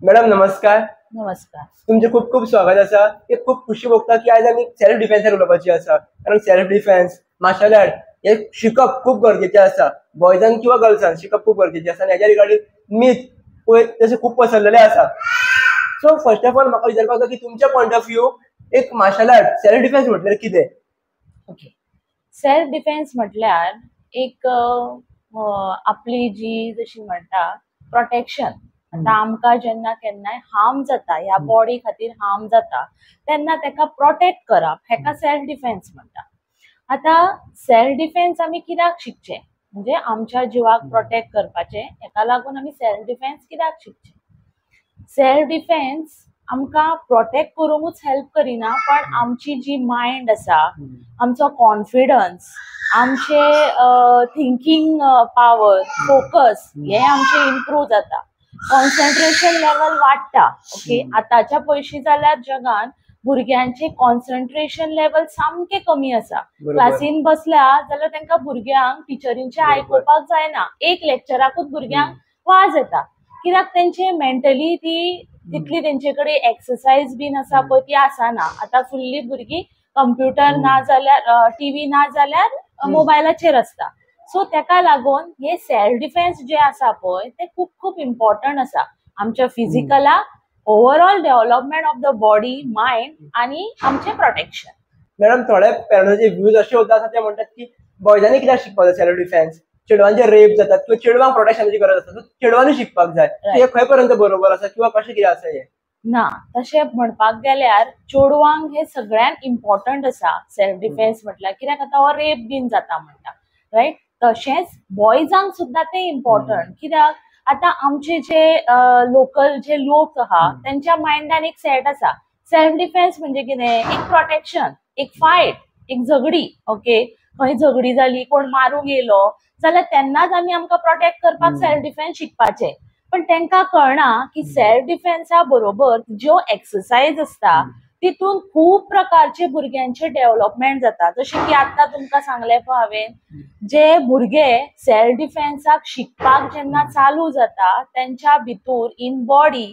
Madam नमस्कार. नमस्कार. तुमचे खूप खूप स्वागत आसा. एक खूप खुशी भोगता की आयज आमी सेल्फ डिफेन्सार उलोवपाची आसा, कारण सेल्फ डिफेन्स मार्शल आर्ट हे शिकप खूप गरजेचें आसा. बॉयजान किंवा गर्ल्सान शिकप खूप गरजेचें आसा आनी हेज्या रिगार्डींग मीथ पळय तशें खूप पसरलेले आसा. सो फर्स्ट ऑफ ऑल म्हाका विचारपाक जाय की तुमच्या पॉयंट ऑफ व्यू एक मार्शल आर्ट सेल्फ डिफेन्स म्हटल्यार कितें? ओके, सेल्फ डिफेन्स म्हटल्यार एक आपली जी जशी म्हणटा प्रोटेक्शन. आतां आमकां जेन्ना केन्नाय हार्म जाता, ह्या बॉडी खातीर हार्म जाता तेन्ना तेका प्रोटेक्ट करप हेका सेल्फ डिफेन्स म्हणटा. आतां सेल्फ डिफेन्स आमी कित्याक शिकचें, म्हणजे आमच्या जिवाक प्रोटेक्ट करपाचें, हेका लागून आमी सेल्फ डिफेन्स कित्याक शिकचें? सेल्फ डिफेन्स आमकां प्रोटेक्ट करूंकूच हेल्प करिना, पण आमची जी मायंड आसा, आमचो कॉन्फिडन्स, आमचे थिंकींग पावर, फोकस हे आमचे इम्प्रूव जाता, कॉन्सन्ट्रेशन लेवल वाडटा. ओके, आतांच्या पळयशी जाल्यार जगान भुरग्यांचे कॉन्सन्ट्रेशन लेवल सामकें कमी आसा. क्लासीन बसल्या जाल्यार तांकां भुरग्यांक टिचरींचें आयकुपाक जायना, एक लेक्चराकूच भुरग्यांक वाज येता, कित्याक तेंचे मेंटली ती तितली तेंचे कडेन एक्सरसायज बीन आसा पळय ती आसना. आतां फुल्ली भुरगीं कंप्युटर ना जाल्यार टीव्ही ना जाल्यार मोबायलाचेर आसता. सो तेका लागून हे सेल्फ डिफेन्स जे आसा पळय ते खूब खूब इम्पॉर्टंट आसा आमच्या फिजिकलाक, overall development of the body, mind आनी आमचें प्रोटेक्शन. मॅडम, थोडे पेरंट्साचे व्यूज अशे उरता आसा, ते म्हणटात की बॉयजांनी कित्याक शिकपाक जाय सेल्फ डिफेन्स, चेडवांचे रेप जातात किंवा चेडवांक प्रोटेक्शनाची गरज आसता, सो चेडवांनी शिकपाक जाय. हे खंय पर्यंत बरोबर आसा किंवा कशें कितें आसा हें? ना, तशें म्हणपाक गेल्यार चेडवांक हे सगळ्यांत इम्पॉर्टंट आसा सेल्फ डिफेन्स म्हटल्यार, कित्याक आतां हो रेप बीन जाता म्हणटा, रायट? तशेंच बॉयजांक सुद्दां तें इम्पॉर्टंट, कित्याक आतां आमचे जे लोकल जे लोक आहा तेंच्या मायंडान एक सेट आसा, सेल्फ डिफेन्स म्हणजे कितें, एक प्रोटेक्शन, एक फायट, एक झगडी. ओके, खंय झगडी जाली, कोण मारूंक येयलो जाल्यार तेन्नाच आमी आमकां प्रोटेक्ट करपाक सेल्फ डिफेन्स शिकपाचें. पण तेंकां कळना की सेल्फ डिफेन्सा बरोबर ज्यो एक्सरसायज आसता तितून खूब प्रकारचे भुरग्यांचे डेव्हलपमेंट जाता. जशें की आतां तुमकां सांगलें पळय हांवें, जे भुरगे सेल्फ डिफेन्साक शिकपाक जेन्ना चालू जाता तेंच्या भितूर इन बॉडी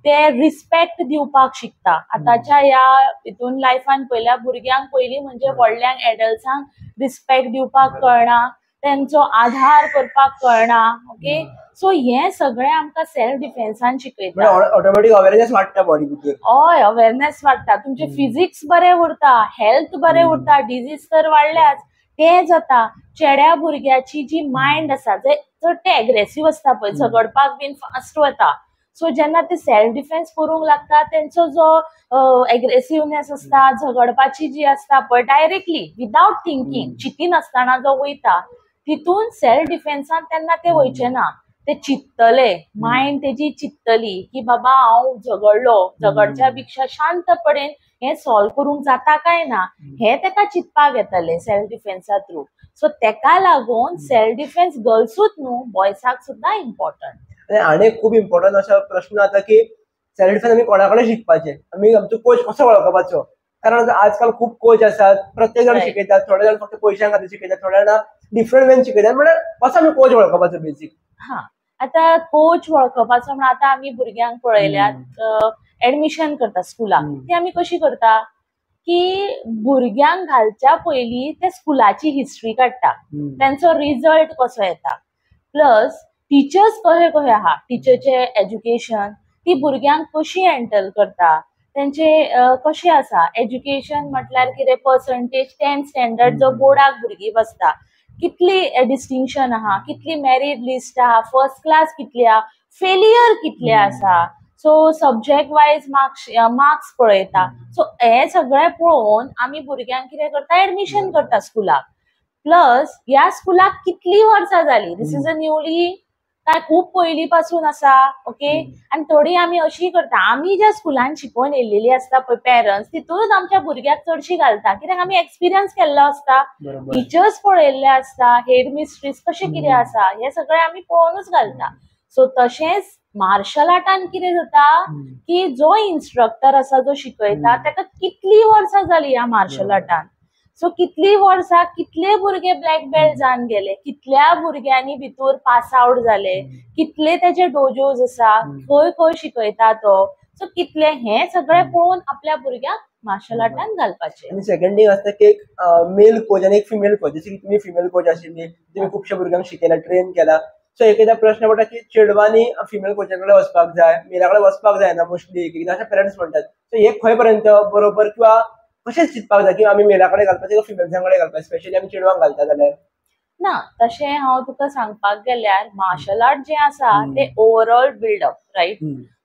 ते रिस्पेक्ट दिवपाक शिकता. आतांच्या ह्या हितून लायफान पयल्या भुरग्यांक पयलीं म्हणजे व्हडल्यांक एडल्ट्सांक रिस्पेक्ट दिवपाक कळना, तेंचो आधार करपाक कळना. ओके, सो हे सगळें आमकां सेल्फ डिफेन्सान शिकयता. ऑटोमॅटीक अवेरनेस वाडटा बॉडी भितर. हय, अवेरनेस वाडटा, तुमचें फिजिक्स बरें उरता, हेल्थ बरें उरता, डिजीज तर वाडल्याच तें जाता. चेड्या भुरग्याची जी मायंड आसा, जे चड ते एग्रेसीव आसता पळय, झगडपाक बीन फास्ट वता. सो जेन्ना ते सेल्फ डिफेन्स करूंक लागता तेंचो जो एग्रेसिवनेस आसता, झगडपाची जी आसता पळय, डायरेक्टली विदावट थिंकींग, चिंतिनासतना जो वयता तितून सेल्फ डिफेन्सान तेन्ना ते वयचे ना, ते चिंततले, मायंड तेजी चिंततली की बाबा हांव झगडलो, झगडच्या पेक्षा शांतपणेन हें सॉल्व करूंक जाता काय ना हें तेका चिंतपाक येतलें सेल्फ डिफेन्सा थ्रू. सो तेका लागून सेल्फ डिफेन्स गर्ल्सूच न्हू, बॉयसाक सुद्दां इम्पॉर्टंट. आनी खूब इम्पॉर्टंट अशा प्रश्न आता की सेल्फ डिफेन्स आमी कोणा कडेन शिकपाचें, आमी आमचो कोच कसो वळखपाचो? कारण आजकाल खूब कोच आसात, प्रत्येक जाण शिकयतात, थोडे जाण फक्त पयशां खातीर शिकयतात, थोडे जाण डिफरंट वेन शिकयतात, म्हणल्यार कसो आमी कोच वळखपाचो बेसीक? हा, आतां कोच वळखपाचो म्हण आतां आमी भुरग्यांक पळयल्यात एडमिशन करता स्कुलाक, ती आमी कशी करता की भुरग्यांक घालच्या पयलीं ते स्कुलाची हिस्ट्री काडटा, तेंचो रिजल्ट कसो येता, प्लस टिचर्स कशे कशे आहा, टिचरचें एज्युकेशन, ती भुरग्यांक कशी हँडल करता, तेंचे कशें आसा एज्युकेशन म्हटल्यार कितें, पर्संटेज 10th standard जो बोर्डाक भुरगीं बसता, कितली डिस्टिंक्शन आहा, कितली मेरीट लिस्ट आहा, फर्स्ट क्लास कितली आहा, फेलियर कितले आसा, सो सब्जेक्ट वायज मार्क्स पळयता. सो हे सगळें पळोवन आमी भुरग्यांक कितें करता, एडमिशन करता स्कुलाक. प्लस ह्या स्कुलाक कितली वर्सां जाली, this is a newly काय खूब पयलीं पासून आसा. ओके, आनी थोडी आमी अशी करता, आमी ज्या स्कुलान शिकोवन येयलेली आसता पळय पेरंट्स, तितूनच आमच्या भुरग्याक चडशी घालता, कित्याक आमी एक्सपिरियन्स केल्लो आसता, टिचर्स पळयल्ले आसता, हेड मिस्ट्रीस कशें कितें आसा हें सगळें आमी पळोवनूच घालता. सो तशेंच मार्शल आर्टान कितें जाता की जो इन्स्ट्रक्टर आसा जो शिकयता तेका कितली वर्सां जाली ह्या मार्शल आर्टान, सो कितली वर्सां कितले भुरगे ब्लॅक बेल्ट जावन गेले, कितल्या भुरग्यांनी भितर पास आवट जाले, कितले तेजे डोजोज आसा, खंय खंय शिकयता तो, सो कितले हे सगळे पळोवन आपल्या भुरग्यांक मार्शल आर्टान घालपाचे. आनी सेकंड थिंग आसता की एक मेल कोच आनी एक फिमेल कोच, जशें की तुमी फिमेल कोच आशिल्ली, तुमी खुबश्या भुरग्यांक शिकयला, ट्रेन केला. सो एक एकदां प्रश्न पडटा की चेडवांनी फिमेल कोचा कडेन वचपाक जाय, मेला कडेन वचपाक जायना मोस्टली, एक एकदां अशें पेरंट्स म्हणटात. सो हे खंय पर्यंत बरोबर किंवा कशें चिंतपाक जाय की आमी मेला कडेन घालपाचें किंवा फिमेल्सां कडेन घालपाचें, स्पेशली आमी चेडवांक घालता जाल्यार? ना, तशें हांव तुका सांगपाक गेल्यार मार्शल आर्ट जें आसा तें ओवरऑल बिल्डअप, रायट?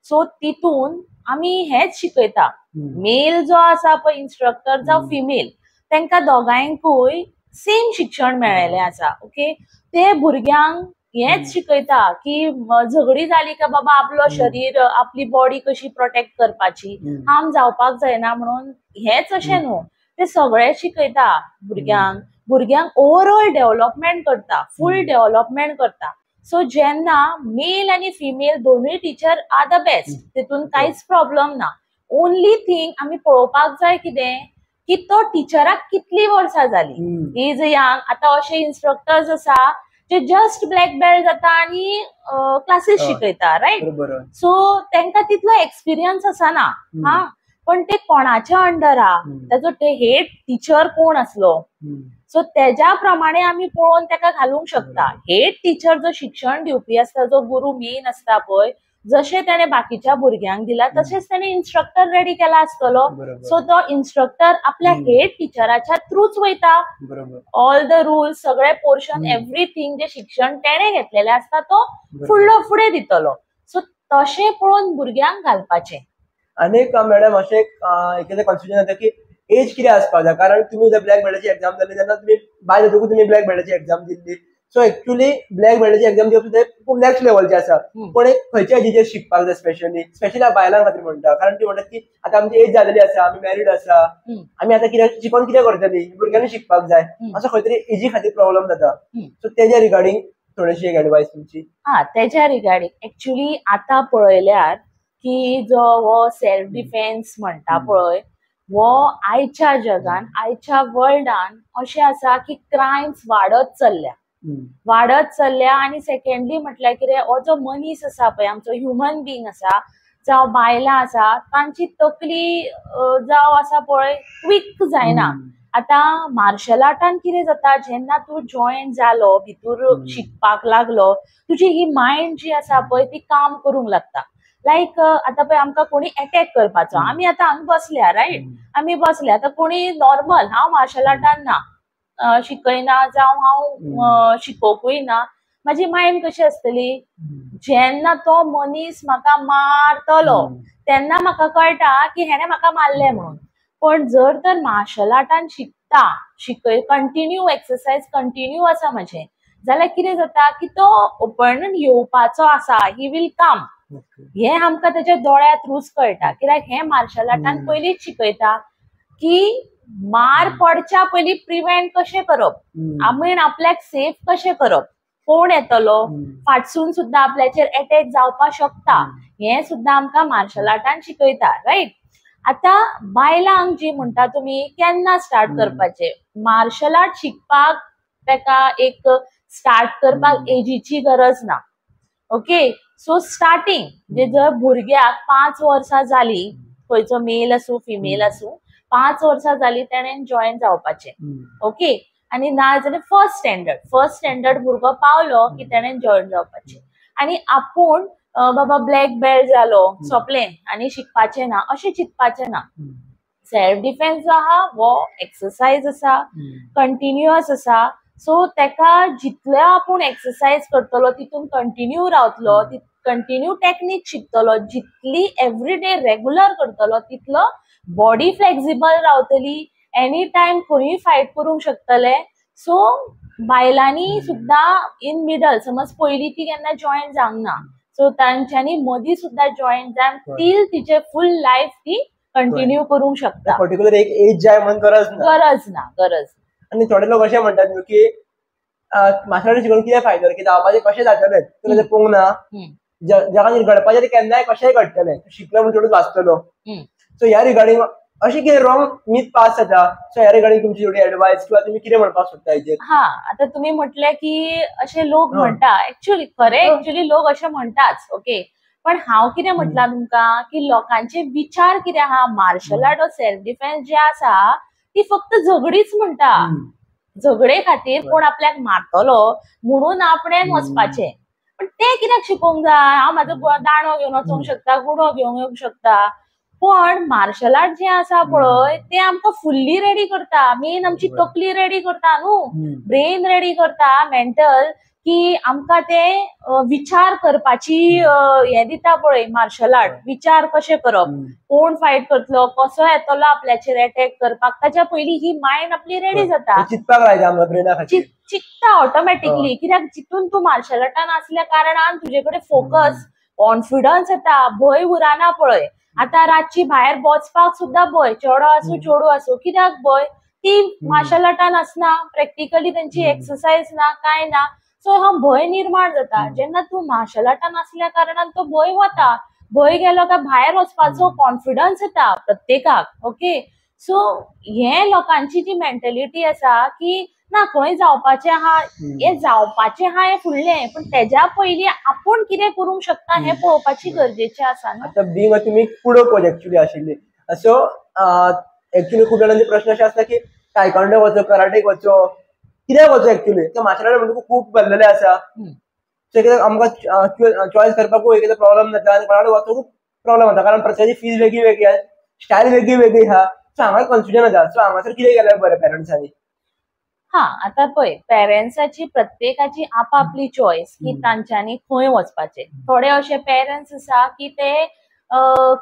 सो तितून आमी हेंच शिकयता, मेल जो आसा पळय इन्स्ट्रक्टर जावं फिमेल, तांकां दोगांयकूय सेम शिक्षण मेळ्ळेलें आसा. ओके, ते भुरग्यांक हेंच शिकयता की झगडी जाली काय बाबा आपलो शरीर, आपली बॉडी कशी प्रोटेक्ट करपाची, हार्म जावपाक जायना म्हणून. हेंच अशें न्हू, ते सगळें शिकयता भुरग्यांक, भुरग्यांक ओवरऑल डेव्हलपमेंट करता, फूल डेव्हलपमेंट करता. सो जेन्ना मेल आनी फिमेल दोनूय टिचर are the best, तितून कांयच प्रॉब्लम ना. ओनली थिंग आमी पळोवपाक जाय कितें की तो टिचराक कितली वर्सां जाली, he is young. आतां अशे इन्स्ट्रक्टर्स आसा जे जस्ट ब्लॅक बेल्ट जाता आनी क्लासीस शिकयता, रायट? सो तांकां तितलो एक्सपिरियन्स आसना, हा, पण ते कोणाच्या अंडर आ, ताजो हेड टिचर कोण आसलो, सो तेज्या प्रमाणे आमी पळोवन ताका घालूंक शकता. हेड टिचर जो शिक्षण दिवपी आसता, जो गुरू मेन आसता पळय, जशें तेणे बाकीच्या भुरग्यांक दिला तशेंच तेणे इन्स्ट्रक्टर रेडी केला आसतलो. सो तो इन्स्ट्रक्टर आपल्या हेड टिचराच्या थ्रूच वयता, ऑल the rules, सगळे पोर्शन, एवरीथींग जे शिक्षण तेणे घेतलेलें आसता तो फुडलो फुडें दितलो. सो तशें पळोवन भुरग्यांक घालपाचें. आनी एक मॅडम अशें एक कन्फ्युजन जाता की एज कितें आसपाक जाय, कारण तुमी जर ब्लॅक बेल्टाची एग्जाम जाली तेन्ना तुमी बाय जातकूच तुमी ब्लॅक बेल्टाची एग्जाम दिल्ली. सो एक्चुअली ब्लॅक बेल्टाची एग्जाम दिवप सुद्दां खूब नेक्स्ट लेवलचे आसा, पण एक खंयच्या एजीचेर शिकपाक जाय स्पेशली, स्पेशली बायलां खातीर म्हणटा, कारण ती म्हणटात की आतां आमची एज जालेली आसा, आमी मॅरीड आसा, आमी आतां कितें शिकोन कितें करतली, भुरग्यांनी शिकपाक जाय, असो खंय तरी एजी खातीर प्रॉब्लम जाता. सो तेज्या रिगार्डींग थोडीशी एक एडवायस तुमची. हा, तेज्या रिगार्डींग एक्चुअली आतां पळयल्यार की जो हो सेल्फ डिफेन्स म्हणटा पळय, हो आयच्या जगान, आयच्या वर्ल्डान अशें आसा की क्रायम्स वाडत चल्ल्या, वाडत चल्ल्या. आनी सेकेंडली म्हटल्यार कितें, हो जो मनीस आसा पळय, आमचो ह्युमन बींग आसा जावं बायलां आसा, तांची तकली जावं आसा पळय क्वीक जायना. आतां मार्शल आर्टान कितें जाता, जेन्ना तूं जॉयन जालो, भितूर शिकपाक लागलो, तुजी ही मायंड जी आसा पळय ती काम करूंक लागता. लायक आतां पळय आमकां कोणी एटॅक करपाचो, आमी आतां हांगा बसल्या, रायट? आमी बसल्या, आतां कोणी नॉर्मल, हांव मार्शल आर्टान ना शिकयना जावं हांव शिकोवपूय ना, म्हाजी मायंड कशी आसतली, जेन्ना तो मनीस म्हाका मारतलो तेन्ना म्हाका कळटा की हेणें म्हाका मारलें म्हणून. पण जर तर मार्शल आर्टान शिकता, शिकय, कंटिन्यू एक्सरसायज कंटिन्यू आसा म्हाजें, जाल्यार कितें जाता की तो ओपोनंट येवपाचो आसा, he will come, हे आमकां तेच्या दोळ्या थ्रूच कळटा. कित्याक हें मार्शल आर्टान पयलींच शिकयता की मार पडच्या पयलीं प्रिवेंट कशें करप, आमी आपल्याक सेफ कशें करप, कोण येतलो फाटसून सुद्दां आपल्याचेर एटॅक जावपाक शकता, हें सुद्दां आमकां मार्शल आर्टान शिकयता, रायट? आतां बायलांक जी म्हणटा तुमी केन्ना स्टार्ट करपाचें मार्शल आर्ट शिकपाक, ताका एक स्टार्ट करपाक एजीची गरज ना. ओके, सो स्टार्टींग म्हणजे जर भुरग्याक 5 वर्सां जाली, खंयचो मेल आसूं फिमेल आसूं, 5 वर्सां जाली तेणें जॉयन जावपाचें. ओके, आनी ना जाल्यार फर्स्ट स्टँडर्ड, फर्स्ट स्टँडर्ड भुरगो पावलो की तेणें जॉयन जावपाचें. आनी आपूण बाबा ब्लॅक बेल्ट जालो सोंपलें आनी शिकपाचें ना अशें चिंतपाचें ना. सेल्फ डिफेन्स जो आहा हो एक्सरसायज आसा, कंटिन्युअस आसा. सो तेका जितले आपूण एक्सरसायज करतलो तितून कंटिन्यू रावतलो, कंटिन्यू टेक्नीक शिकतलो, जितली एवरीडे रेगुलर करतलो तितलो बॉडी फ्लेक्सिबल रावतली, एनी टायम खंयूय फायट करूंक शकतले. सो बायलांनी सुद्दां इन मिडल, समज पयलीं ती केन्ना जॉयन जावंक ना, सो तांच्यांनी मदीं सुद्दां जॉयन जावन तील तिचे फूल लायफ ती कंटिन्यू करूंक शकता. पर्टिक्युलर एक एज जाय म्हणून गरज ना, गरज ना, गरज. आनी थोडे लोक अशें म्हणटात न्हू की मार्शल आर्ट शिकून कितें फायदो, की धांवपाचें कशें जातलें तुका तें पळोवंक ना, जगान घडपाचें तें केन्नाय कशेंय घडटलें, तूं शिकलो म्हणून चडूच वाचतलो. सो ह्या रिगार्डींग अशें कितें रॉंग मीथ पास जाता. सो ह्या रिगार्डिंग तुमची थोडी एडवायस किंवा तुमी कितें म्हणपाक सोदता हेजेर? हा, आता तुम्ही म्हटले की अशे लोक म्हणटा, एक्चुअली खरे एक्चुअली लोक अशे म्हणटाच, ओके. पण हांव कितें म्हटलां तुमकां की लोकांचे विचार कितें आहा, मार्शल आर्ट और सेल्फ डिफेन्स जे आसा ती फक्त झगडीच म्हणटा, झगडे खातीर कोण आपल्याक मारतलो म्हणून आपणें वचपाचें. पण ते कित्याक शिकोवंक जाय? हांव म्हाजो दांडो घेवन वचोंक शकता, गुडो घेवन येवंक शकता, पण मार्शल आर्ट जे आसा पळय ते आमकां फुल्ली रेडी करता. मेन आमची तकली रेडी करता न्हू, ब्रेन रेडी करता, मेंटल, की आमकां ते विचार करपाची हे दिता पळय मार्शल आर्ट. विचार कशें करप, कोण फायट करतलो, कसो येतलो आपल्याचेर अटॅक करपाक, ताच्या पयलीं ही मायंड आपली रेडी जाता. चिंतपाक लायता ब्रेना खातीर, चिंतता ऑटोमॅटिकली. कित्याक जितून तूं मार्शल आर्टान आसल्या कारणान तुजे कडेन फोकस, कॉन्फिडन्स येता, भंय उरना पळय. आतां रातची भायर वचपाक सुद्दां भंय, चेडो आसूं चेडूं आसूं, कित्याक भंय? ती मार्शल आर्टान आसना, प्रॅक्टिकली तेंची एक्सरसाइज ना, कांय ना, सो हा भंय निर्माण जाता. जेन्ना तूं मार्शल आर्टान आसल्या कारणान तो भंय वता, भंय गेलो काय भायर वचपाचो कॉन्फिडन्स येता प्रत्येकाक, ओके. सो हे लोकांची जी मेंटलिटी आसा की ना खंय जावपाचें आहा, हे जावपाचें आहा हें फुडलें, पण तेज्या पयलीं आपूण कितें करूंक शकता हें पळोवपाची गरजेचें आसा न्हू. आतां बींग तुमी कुडो कोच एक्चुअली आशिल्ली, सो एक्चुअली खूब जाणांचे प्रश्न अशे आसता की तायकांडो वचो, कराटेक वचो, कित्याक वचो एक्चुअली? तर मार्शल आर्ट म्हणटकूच खूब भरलेले आसा, सो कित्याक आमकां चॉयस करपाकूय एक प्रॉब्लम जाता आनी कोणा कडेन वचूंक प्रॉब्लम जाता, कारण प्रत्येकाची फीज वेगळी वेगळी आसा, स्टायल वेगळी वेगळी आहा. सो हांगा कन्फ्युजन जाता. सो हांगासर कितें केल्यार बरें पेरंट्सांनी? हा, आतां पळय पेरंट्साची प्रत्येकाची आपापली चॉयस की तांच्यांनी खंय वचपाचें. थोडे अशे पेरंट्स आसा की ते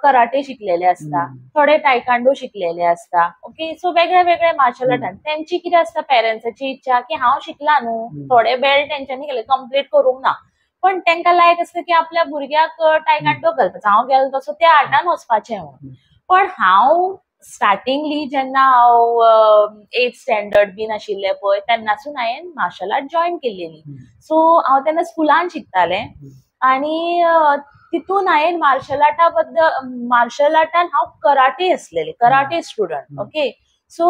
कराटे शिकलेले आसता, थोडे टायकांडो शिकलेले आसता, ओके. सो वेगळे वेगळे मार्शल आर्टान तेंची कितें आसता पेरंट्साची इच्छा की हांव शिकला न्हू, थोडे बेल्ट तेंच्यांनी केले कंप्लीट करूंक ना, पण तेंकां लायक आसता की आपल्या भुरग्याक टायकांडो घालपाचो, हांव गेलो तसो त्या आर्टान वचपाचें म्हणून. पण हांव स्टार्टिंगली जेन्ना हांव 8th standard बीन आशिल्लें पळय तेन्नासून हांवें मार्शल आर्ट जॉयन केल्लेली. सो हांव तेन्ना स्कुलान शिकतालें आनी तितून हांवें मार्शल आर्टा बद्दल, मार्शल आर्टान हांव कराटे आसलेलें, karate student, okay. So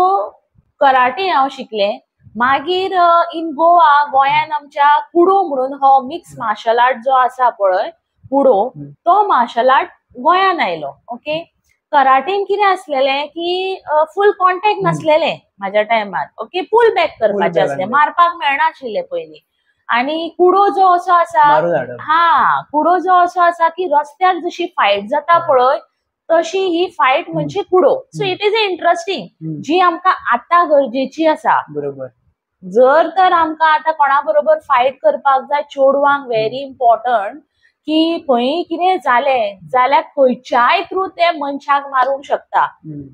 karate हांव शिकलें. मागीर इन गोवा, गोंयान आमच्या कुडो म्हणून हो मिक्स मार्शल आर्ट जो आसा पळय कुडो, तो मार्शल आर्ट गोंयान आयलो, ओके. कराटेन कितें आसलेलें की फूल कॉन्टेक्ट नासलेलें म्हाज्या टायमार, ओके. पुल बॅक करपाचें आसलें, मारपाक मेळनाशिल्लें पयलीं. आनी कुडो जो असो आसा, हा कुडो जो असो आसा की रस्त्यार जशी फायट जाता पळय तशी ही फायट म्हणजे kudo. So it is a interesting जी आमकां आतां गरजेची आसा. बरोबर. जर तर आमकां आतां कोणा बरोबर फायट करपाक जाय चेडवांक व्हेरी इम्पॉर्टंट की खंय कितें जालें जाल्यार खंयच्याय थ्रू ते मनशाक मारूंक शकता.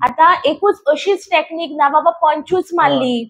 आतां एकूच अशीच टॅक्नीक ना बाबा पंचूच मारली,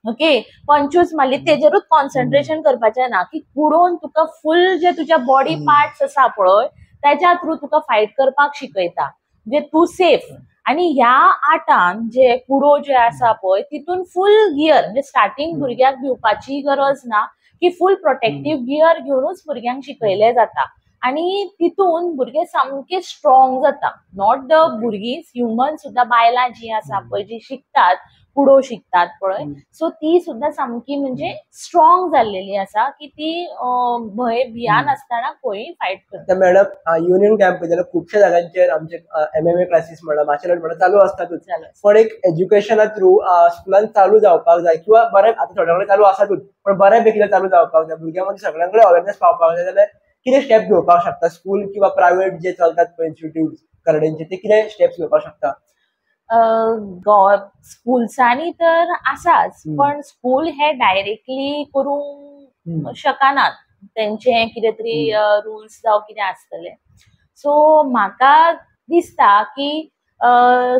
ओके, पंचूच मारली तेजेरूच कॉन्सन्ट्रेशन करपाचें ना, की कुडोन तुका फूल जे तुज्या बॉडी पार्ट्स आसा पळय तेज्या थ्रू तुका फायट करपाक शिकयता, म्हणजे तूं सेफ. आनी ह्या आर्टान जे कुडो जे आसा पळय तितून फूल गियर, म्हणजे स्टार्टिंग भुरग्याक भिवपाची गरज ना, की फूल प्रोटेक्टीव गियर घेवनूच भुरग्यांक शिकयलें जाता आनी तितून भुरगे सामके स्ट्रॉंग जाता. Not the भुरगीं, ह्युमन सुद्दां, बायलां जीं आसा पळय जी शिकतात कुडो शिकतात पळय, सो ती सुद्दां सामकी म्हणजे स्ट्रॉंग जाल्लेली आसा की ती भंय भियान आसतना खंय फायट करता. मॅडम, युनियन कॅम्प जाल्यार खुबश्या जाग्यांचेर आमचे MMA classes म्हणा, मार्शल आर्ट म्हणा चालू आसतातूच, पण एक एज्युकेशना थ्रू स्कुलान चालू जावपाक जाय किंवा बरें आतां थोड्या कडेन चालू आसातूच, पण बऱ्यापैकी चालू जावपाक जाय, भुरग्यां मदीं सगळ्यां कडेन अवेरनेस पावपाक जाय. जाल्यार कितें स्टेप घेवपाक शकता स्कूल किंवा प्रायव्हेट जे चलतात पळय इन्स्टिट्यूट कराटेंचे, ते कितें स्टेप्स घेवपाक शकता? स्कुल्सांनी तर आसाच, पण स्कूल हे डायरेक्टली करूंक शकनात, तेंचे कितें तरी रुल्स जावं कितें आसतले. सो म्हाका दिसता की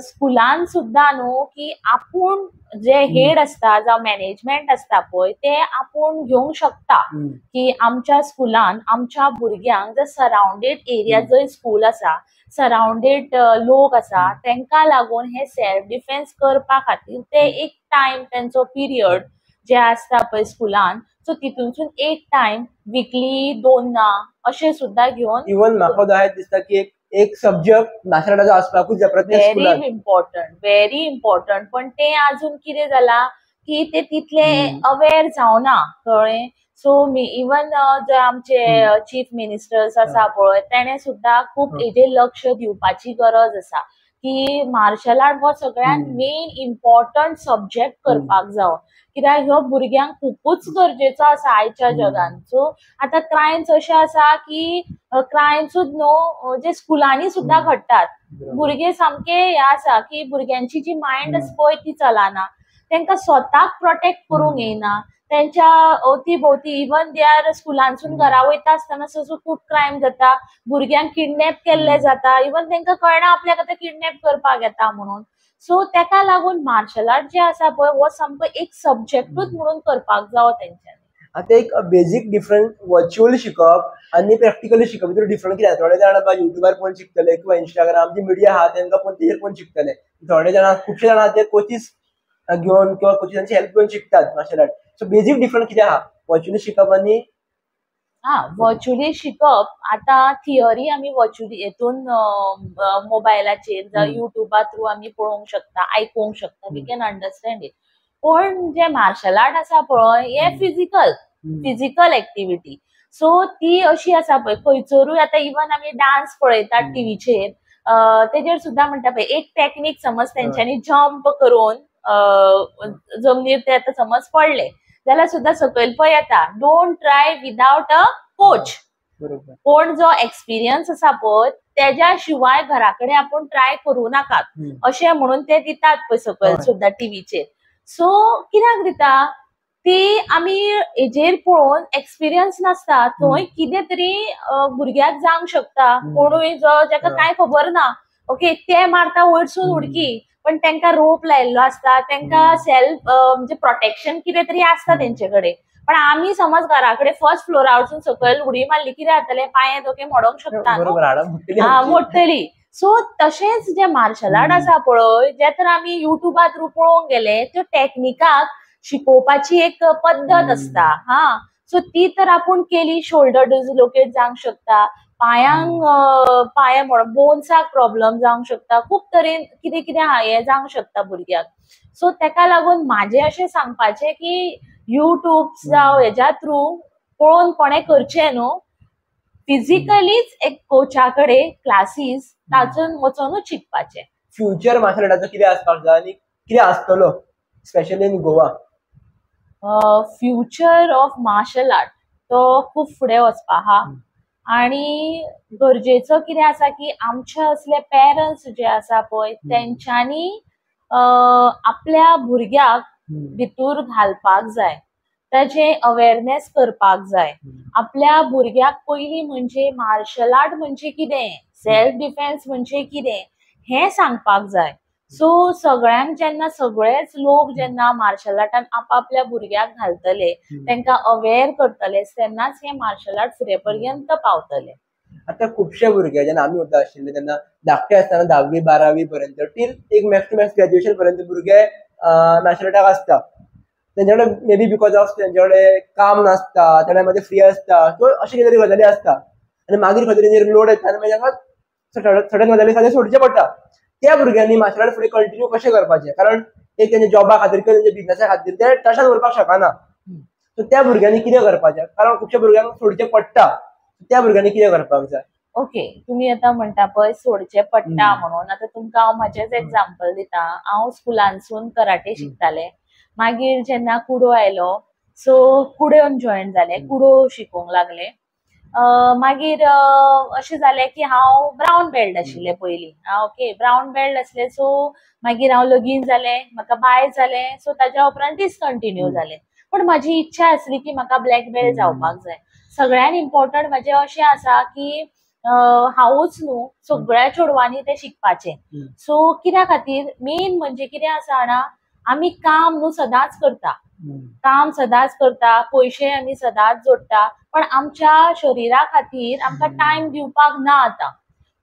स्कुलान सुद्दां न्हू की आपूण जे हेड आसता जावं मॅनेजमेंट आसता पळय ते आपूण घेवंक शकता की आमच्या स्कुलान आमच्या भुरग्यांक जे सरावंडेड एरिया जंय स्कूल आसा, सरावंडेड लोक आसा तेंकां लागून हे सेल्फ डिफेन्स करपा खातीर ते एक टायम तेंचो पिरियड जे आसता पळय स्कुलान, सो तितूनसून एक टायम विकली 2 ना अशें सुद्दां घेवन. इवन म्हाका दिसता की एक सब्जेक्ट मार्शल आर्टाचो आसपाकूच जाय प्रत्येक स्कुलान. Very important, very important. पण ते अजून कितें जाला की ते तितले अवेर जावना, कळ्ळें. सो इवन जे आमचे चीफ मिनिस्टर्स आसा पळय, तेणे सुद्दां खूब हेजेर लक्ष दिवपाची गरज आसा की मार्शल आर्ट हो सगळ्यांत मेन इम्पॉर्टंट सब्जेक्ट करपाक जावो, कित्याक ह्यो भुरग्यांक खुबूच गरजेचो आसा आयच्या जगान. सो आतां क्रायम्स अशे आसा की क्रायम्सूच न्हू, जे स्कुलांनी सुद्दां घडटात. भुरगे सामके हे आसा की भुरग्यांची जी मायंड आसा पळय ती चलना, तांकां स्वताक प्रोटेक्ट करूंक येयना, तेंच्या अवती भोवती इवन they are स्कुलांसून घरा वयता आसतना सुद्दां खूब क्रायम जाता, भुरग्यांक किडनॅप केल्ले जाता, इवन तांकां कळना आपल्याक आतां किडनॅप करपाक येता म्हणून. सो तेका लागून मार्शल आर्ट जे आसा पळय हो सामको एक सब्जेक्टूच म्हणून करपाक जावो तेंच्यांनी. आतां एक बेजीक डिफरंट वर्च्युअल शिकप आनी प्रॅक्टिकली शिकप भितर डिफरंट कितें? थोडे जाण युट्यूबार पळोवन शिकतले किंवा इंस्टाग्राम जी मिडिया आहा तेंकां पळोवन तेजेर पळोवन शिकतले. थोडे जाण, खुबशे जाण आहा ते कोचीस घेवन किंवा कोचिसांची हेल्प घेवन शिकतात martial art. So basic different कितें आहा वर्च्युअली शिकप आनी? हा, वर्च्युअली शिकप आतां थियरी आमी वर्च्युअली हेतून मोबायलाचेर जावं युट्यूबा थ्रू आमी पळोवंक शकता, आयकूंक शकता, we can understand it. पण जे मार्शल आर्ट आसा पळय हे फिजिकल, फिजिकल एक्टिविटी. सो ती अशी आसा पळय खंयसरूय आतां इवन आमी डान्स पळयतात टिवीचेर, तेजेर सुद्दां म्हणटा पळय एक टॅक्नीक समज तेंच्यांनी जंप करून जमनीर ते आतां समज पडले जाल्यार सुद्दां सकयल पळय येता, don't try without a coach. कोण जो एक्सपिरियन्स आसा पळय तेज्या शिवाय घरा कडेन आपूण ट्राय करूं नाकात अशें म्हणून ते दितात पळय सकयल सुद्दां टिवीचेर. सो कित्याक दिता ती आमी हेजेर पळोवन एक्सपिरियन्स नासता, थंय कितें तरी भुरग्याक जावंक शकता, कोणूय जो जेका कांय खबर ना, ओके ते मारता वयरसून उडकी, पण तेंका रोप लायिल्लो आसता, तेंका सेल्फ म्हणजे प्रोटेक्शन कितें तरी आसता तेंचे कडेन. पण आमी समज घरा कडेन फर्स्ट फ्लोरा वचून सकयल उडी मारली कितें जातलें, पांये धोके मोडोंक शकता, मोडटली. सो तशेंच जे मार्शल आर्ट आसा पळय, जे तर आमी युट्यूबा थ्रू पळोवंक गेले त्यो टॅक्निकाक शिकोवपाची एक पद्दत आसता. हा, सो ती तर आपूण केली, शोल्डर डिसलोकेट जावंक शकता, पायांक पांये म्हणून बोन्साक प्रॉब्लम जावंक शकता, खूब तरेन कितें कितें हें जावंक शकता भुरग्याक. सो तेका लागून म्हाजें अशें सांगपाचें की युट्यूब जावं हेज्या थ्रू पळोवन कोणें करचें न्हू, फिजिकलीच एक कोचा कडेन क्लासीस तातून वचोनूच शिकपाचें. फ्युचर मार्शल आर्टाचो कितें आसपाक जाय आनी कितें आसतलो specially in Goa? Future of martial art तो खूब फुडें वचपा आहा आनी गरजेचो कितें आसा की आमचे असले पेरंट्स जे आसा पळय तेंच्यांनी आपल्या भुरग्याक भितूर घालपाक जाय, ताजें अवेरनेस करपाक जाय. आपल्या भुरग्याक पयलीं म्हणजे मार्शल आर्ट म्हणजे कितें, सेल्फ डिफेन्स म्हणजे कितें हें सांगपाक जाय. सो सगळ्यांक जेन्ना सगळेच लोक जेन्ना मार्शल आर्टान आपापल्या भुरग्याक घालतले, तांकां अवेर करतले, तेन्नाच हे मार्शल आर्ट फुडें पर्यंत पावतले. आतां खुबशे भुरगे जेन्ना आमी वता आशिल्ले तेन्ना धाकटे आसतना 10वी 12वी पर्यंत टील एक मॅक्स टू मॅक्स ग्रॅज्युएशन पर्यंत भुरगे मार्शल आर्टाक आसता. तेंचे कडेन मे बी because of तेंचे कडेन काम नासता, त्या टायमार ते फ्री आसता किंवा अशें कितें तरी गजाली आसता आनी मागीर खंय तरी लोड येता आनी मागीर तांकां सडन गजाली खातीर सोडचें पडटा. त्या भुरग्यांनी मार्शल आर्ट फुडें कंटिन्यू कशें करपाचें, कारण एक तेंच्या जॉबा खातीर किंवा तेंच्या बिजनसा खातीर ते टचान उरपाक शकना. सो त्या भुरग्यांनी कितें करपाचें, कारण खुबश्या भुरग्यांक सोडचें पडटा, त्या भुरग्यांनी कितें करपाक जाय? ओके, तुमी आतां म्हणटा पळय सोडचें पडटा म्हणून, आतां तुमकां हांव म्हाजेंच एग्जाम्पल दिता. हांव स्कुलांसून कराटे शिकतालें, मागीर जेन्ना कुडो आयलो सो कुडोन जॉयन जालें, कुडो शिकोवंक लागलें. मागीर अशें जालें की हांव ब्रावन बेल्ट आशिल्लें पयलीं, ओके ब्रावन बेल्ट आसलें. सो मागीर हांव लगीन जालें, म्हाका बाय जालें, सो ताज्या उपरांत डिसकंटिन्यू जालें. पण म्हाजी इच्छा आसली की म्हाका ब्लॅक बेल्ट जावपाक जाय. सगळ्यान इम्पॉर्टंट म्हाजें अशें आसा की हांवूच न्हू सगळ्या चेडवांनी तें शिकपाचें. सो कित्या खातीर मेन म्हणजे कितें आसा जाणा, आमी काम न्हू सदांच करता, काम सदांच करता, पयशे आमी सदांच जोडटा, पण आमच्या शरिरा खातीर आमकां टायम दिवपाक ना आतां.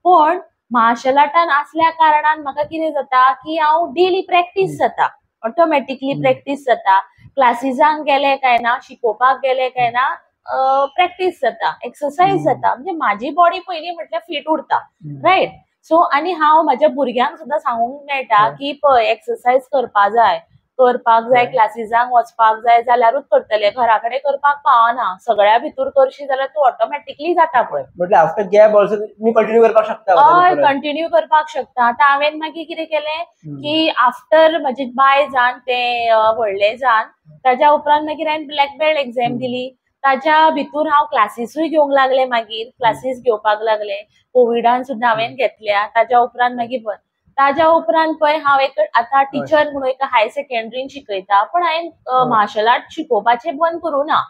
पण मार्शल आर्टान आसल्या कारणान म्हाका कितें जाता की हांव डेली प्रॅक्टीस जाता, ऑटोमॅटिकली प्रॅक्टीस जाता. क्लासिसांक गेले काय ना, शिकोवपाक गेले काय ना, प्रॅक्टीस जाता, एक्सरसाइज जाता, म्हणजे माझी बॉडी पयलीं म्हटल्यार फिट उरता, रायट. सो आनी हांव म्हाज्या भुरग्यांक सुद्दां सांगूंक मेळटा की पळय एक्सरसाइज करपा जाय, करपाक जाय, क्लासीसांक वचपाक जाय जाल्यारूच करतले, घरा कडेन करपाक पावना. सगळ्या भितर करशी जाल्यार तूं ऑटोमॅटिकली जाता पळय. म्हटल्यार आफ्टर गॅप ऑल्सो तुमी कंटिन्यू करपाक शकता. हय, कंटिन्यू करपाक शकता. आतां हांवें मागीर कितें केलें की आफ्टर म्हजे बाय जावन तें व्हडलें जावन ताज्या उपरांत मागीर हांवें ब्लॅक बेल्ट एग्झाम दिली. ताज्या भितूर हांव क्लासीसूय घेवंक लागलें, मागीर क्लासीस घेवपाक लागलें. कोविडान सुद्दां हांवें घेतल्या. ताज्या उपरांत मागीर ताज्या उपरांत पळय हांव एक आतां टिचर म्हणून एका हायर सेकंडरीन शिकयता, पण हांवें मार्शल आर्ट शिकोवपाचें बंद करूं ना.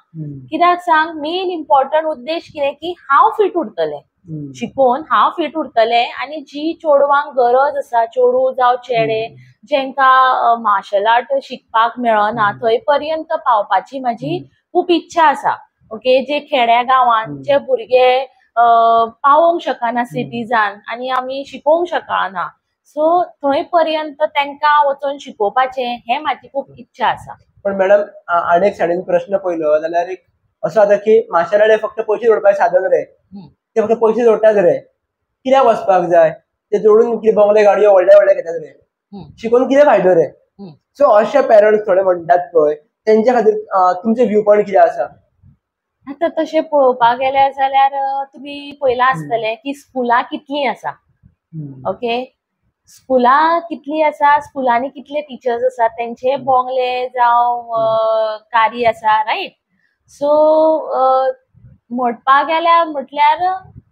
कित्याक सांग, मेन इम्पॉर्टंट उद्देश कितें की हांव फिट उरतलें, शिकोवन हांव फिट उरतलें आनी जी चेडवांक गरज आसा, चेडूं जावं चेडे जेंकां मार्शल आर्ट शिकपाक मेळना थंय पर्यंत पावपाची म्हाजी खूब इच्छा आसा. ओके, जे खेड्या गांवांत जे भुरगे पावोवंक शकना सिटीजान आनी आमी शिकोवंक शकना, सो थंय पर्यंत तांकां वचून शिकोवपाचें हें म्हाजी खूब इच्छा आसा. पण मॅडम आनी एक सायडीन प्रश्न पयलो जाल्यार एक असो जाता की मार्शल आर्ट फक्त पयशे जोडपाचें साधन रे, ते फक्त पयशे जोडटात रे, कित्याक वचपाक जाय, ते जोडून कितें बंगले गाडयो व्हडले व्हडले घेतात रे, शिकोवन कितें फायदो रे. सो अशे पेरंट्स थोडे म्हणटात पळय, तेंच्या खातीर तुमचें व्यू पॉयंट कितें आसा? आतां तशें पळोवपाक गेल्यार जाल्यार तुमी पळयलां आसतलें की स्कुलां कितलीं आसा. ओके, स्कुलां कितलीं आसा, स्कुलांनी कितले टिचर्स आसा, तेंचे बोंगले जावं कारी आसा, रायट. सो म्हणपाक गेल्यार म्हटल्यार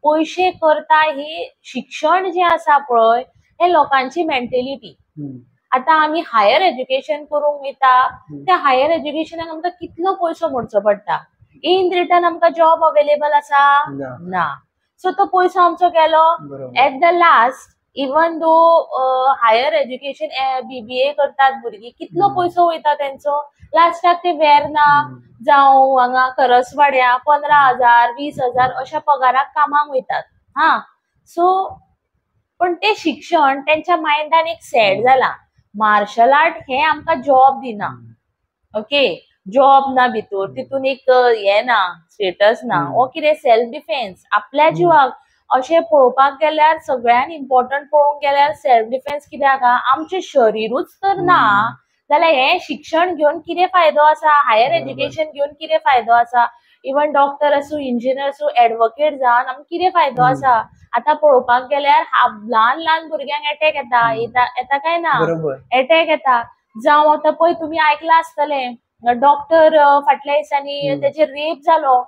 पयशे करता ही शिक्षण जें आसा पळय हें लोकांची मेंटेलिटी. आतां आमी हायर एज्युकेशन करूंक वयता, त्या हायर एज्युकेशनाक आमकां कितलो पयसो मोडचो पडटा, इन रिटर्न आमकां जॉब अवेलेबल आसा ना, सो तो पयसो आमचो गेलो. At the last even though higher education BBA करतात भुरगीं, कितलो पयसो वयता तेंचो, लास्टाक ते वेर्ना जावं हांगा करसवाड्या 15,000 20,000 अशा पगाराक कामाक वयतात. हा, सो पण ते शिक्षण तेंच्या मायंडान एक सेट जाला. मार्शल आर्ट हे आमकां जॉब दिना, ओके, जॉब ना भितर, तितून एक हे ना, स्टेटस ना, वो कितें सेल्फ डिफेन्स आपल्या जिवाक. अशें पळोवपाक गेल्यार सगळ्यान इम्पॉर्टंट पळोवंक गेल्यार सेल्फ डिफेन्स कित्याक आमचें शरिरूच तर ना जाल्यार हें शिक्षण घेवन कितें फायदो आसा, हायर एज्युकेशन घेवन कितें फायदो आसा, इवन डॉक्टर आसूं, इंजिनियर आसूं, एडवोकेट जावन आमकां कितें फायदो आसा. आतां पळोवपाक गेल्यार ल्हान ल्हान भुरग्यांक एटॅक येता, येता काय ना, एटॅक येता. जावं आतां पळय तुमी आयकलां आसतलें, डॉक्टर फाटल्या दिसांनी तेचेर रेप जालो,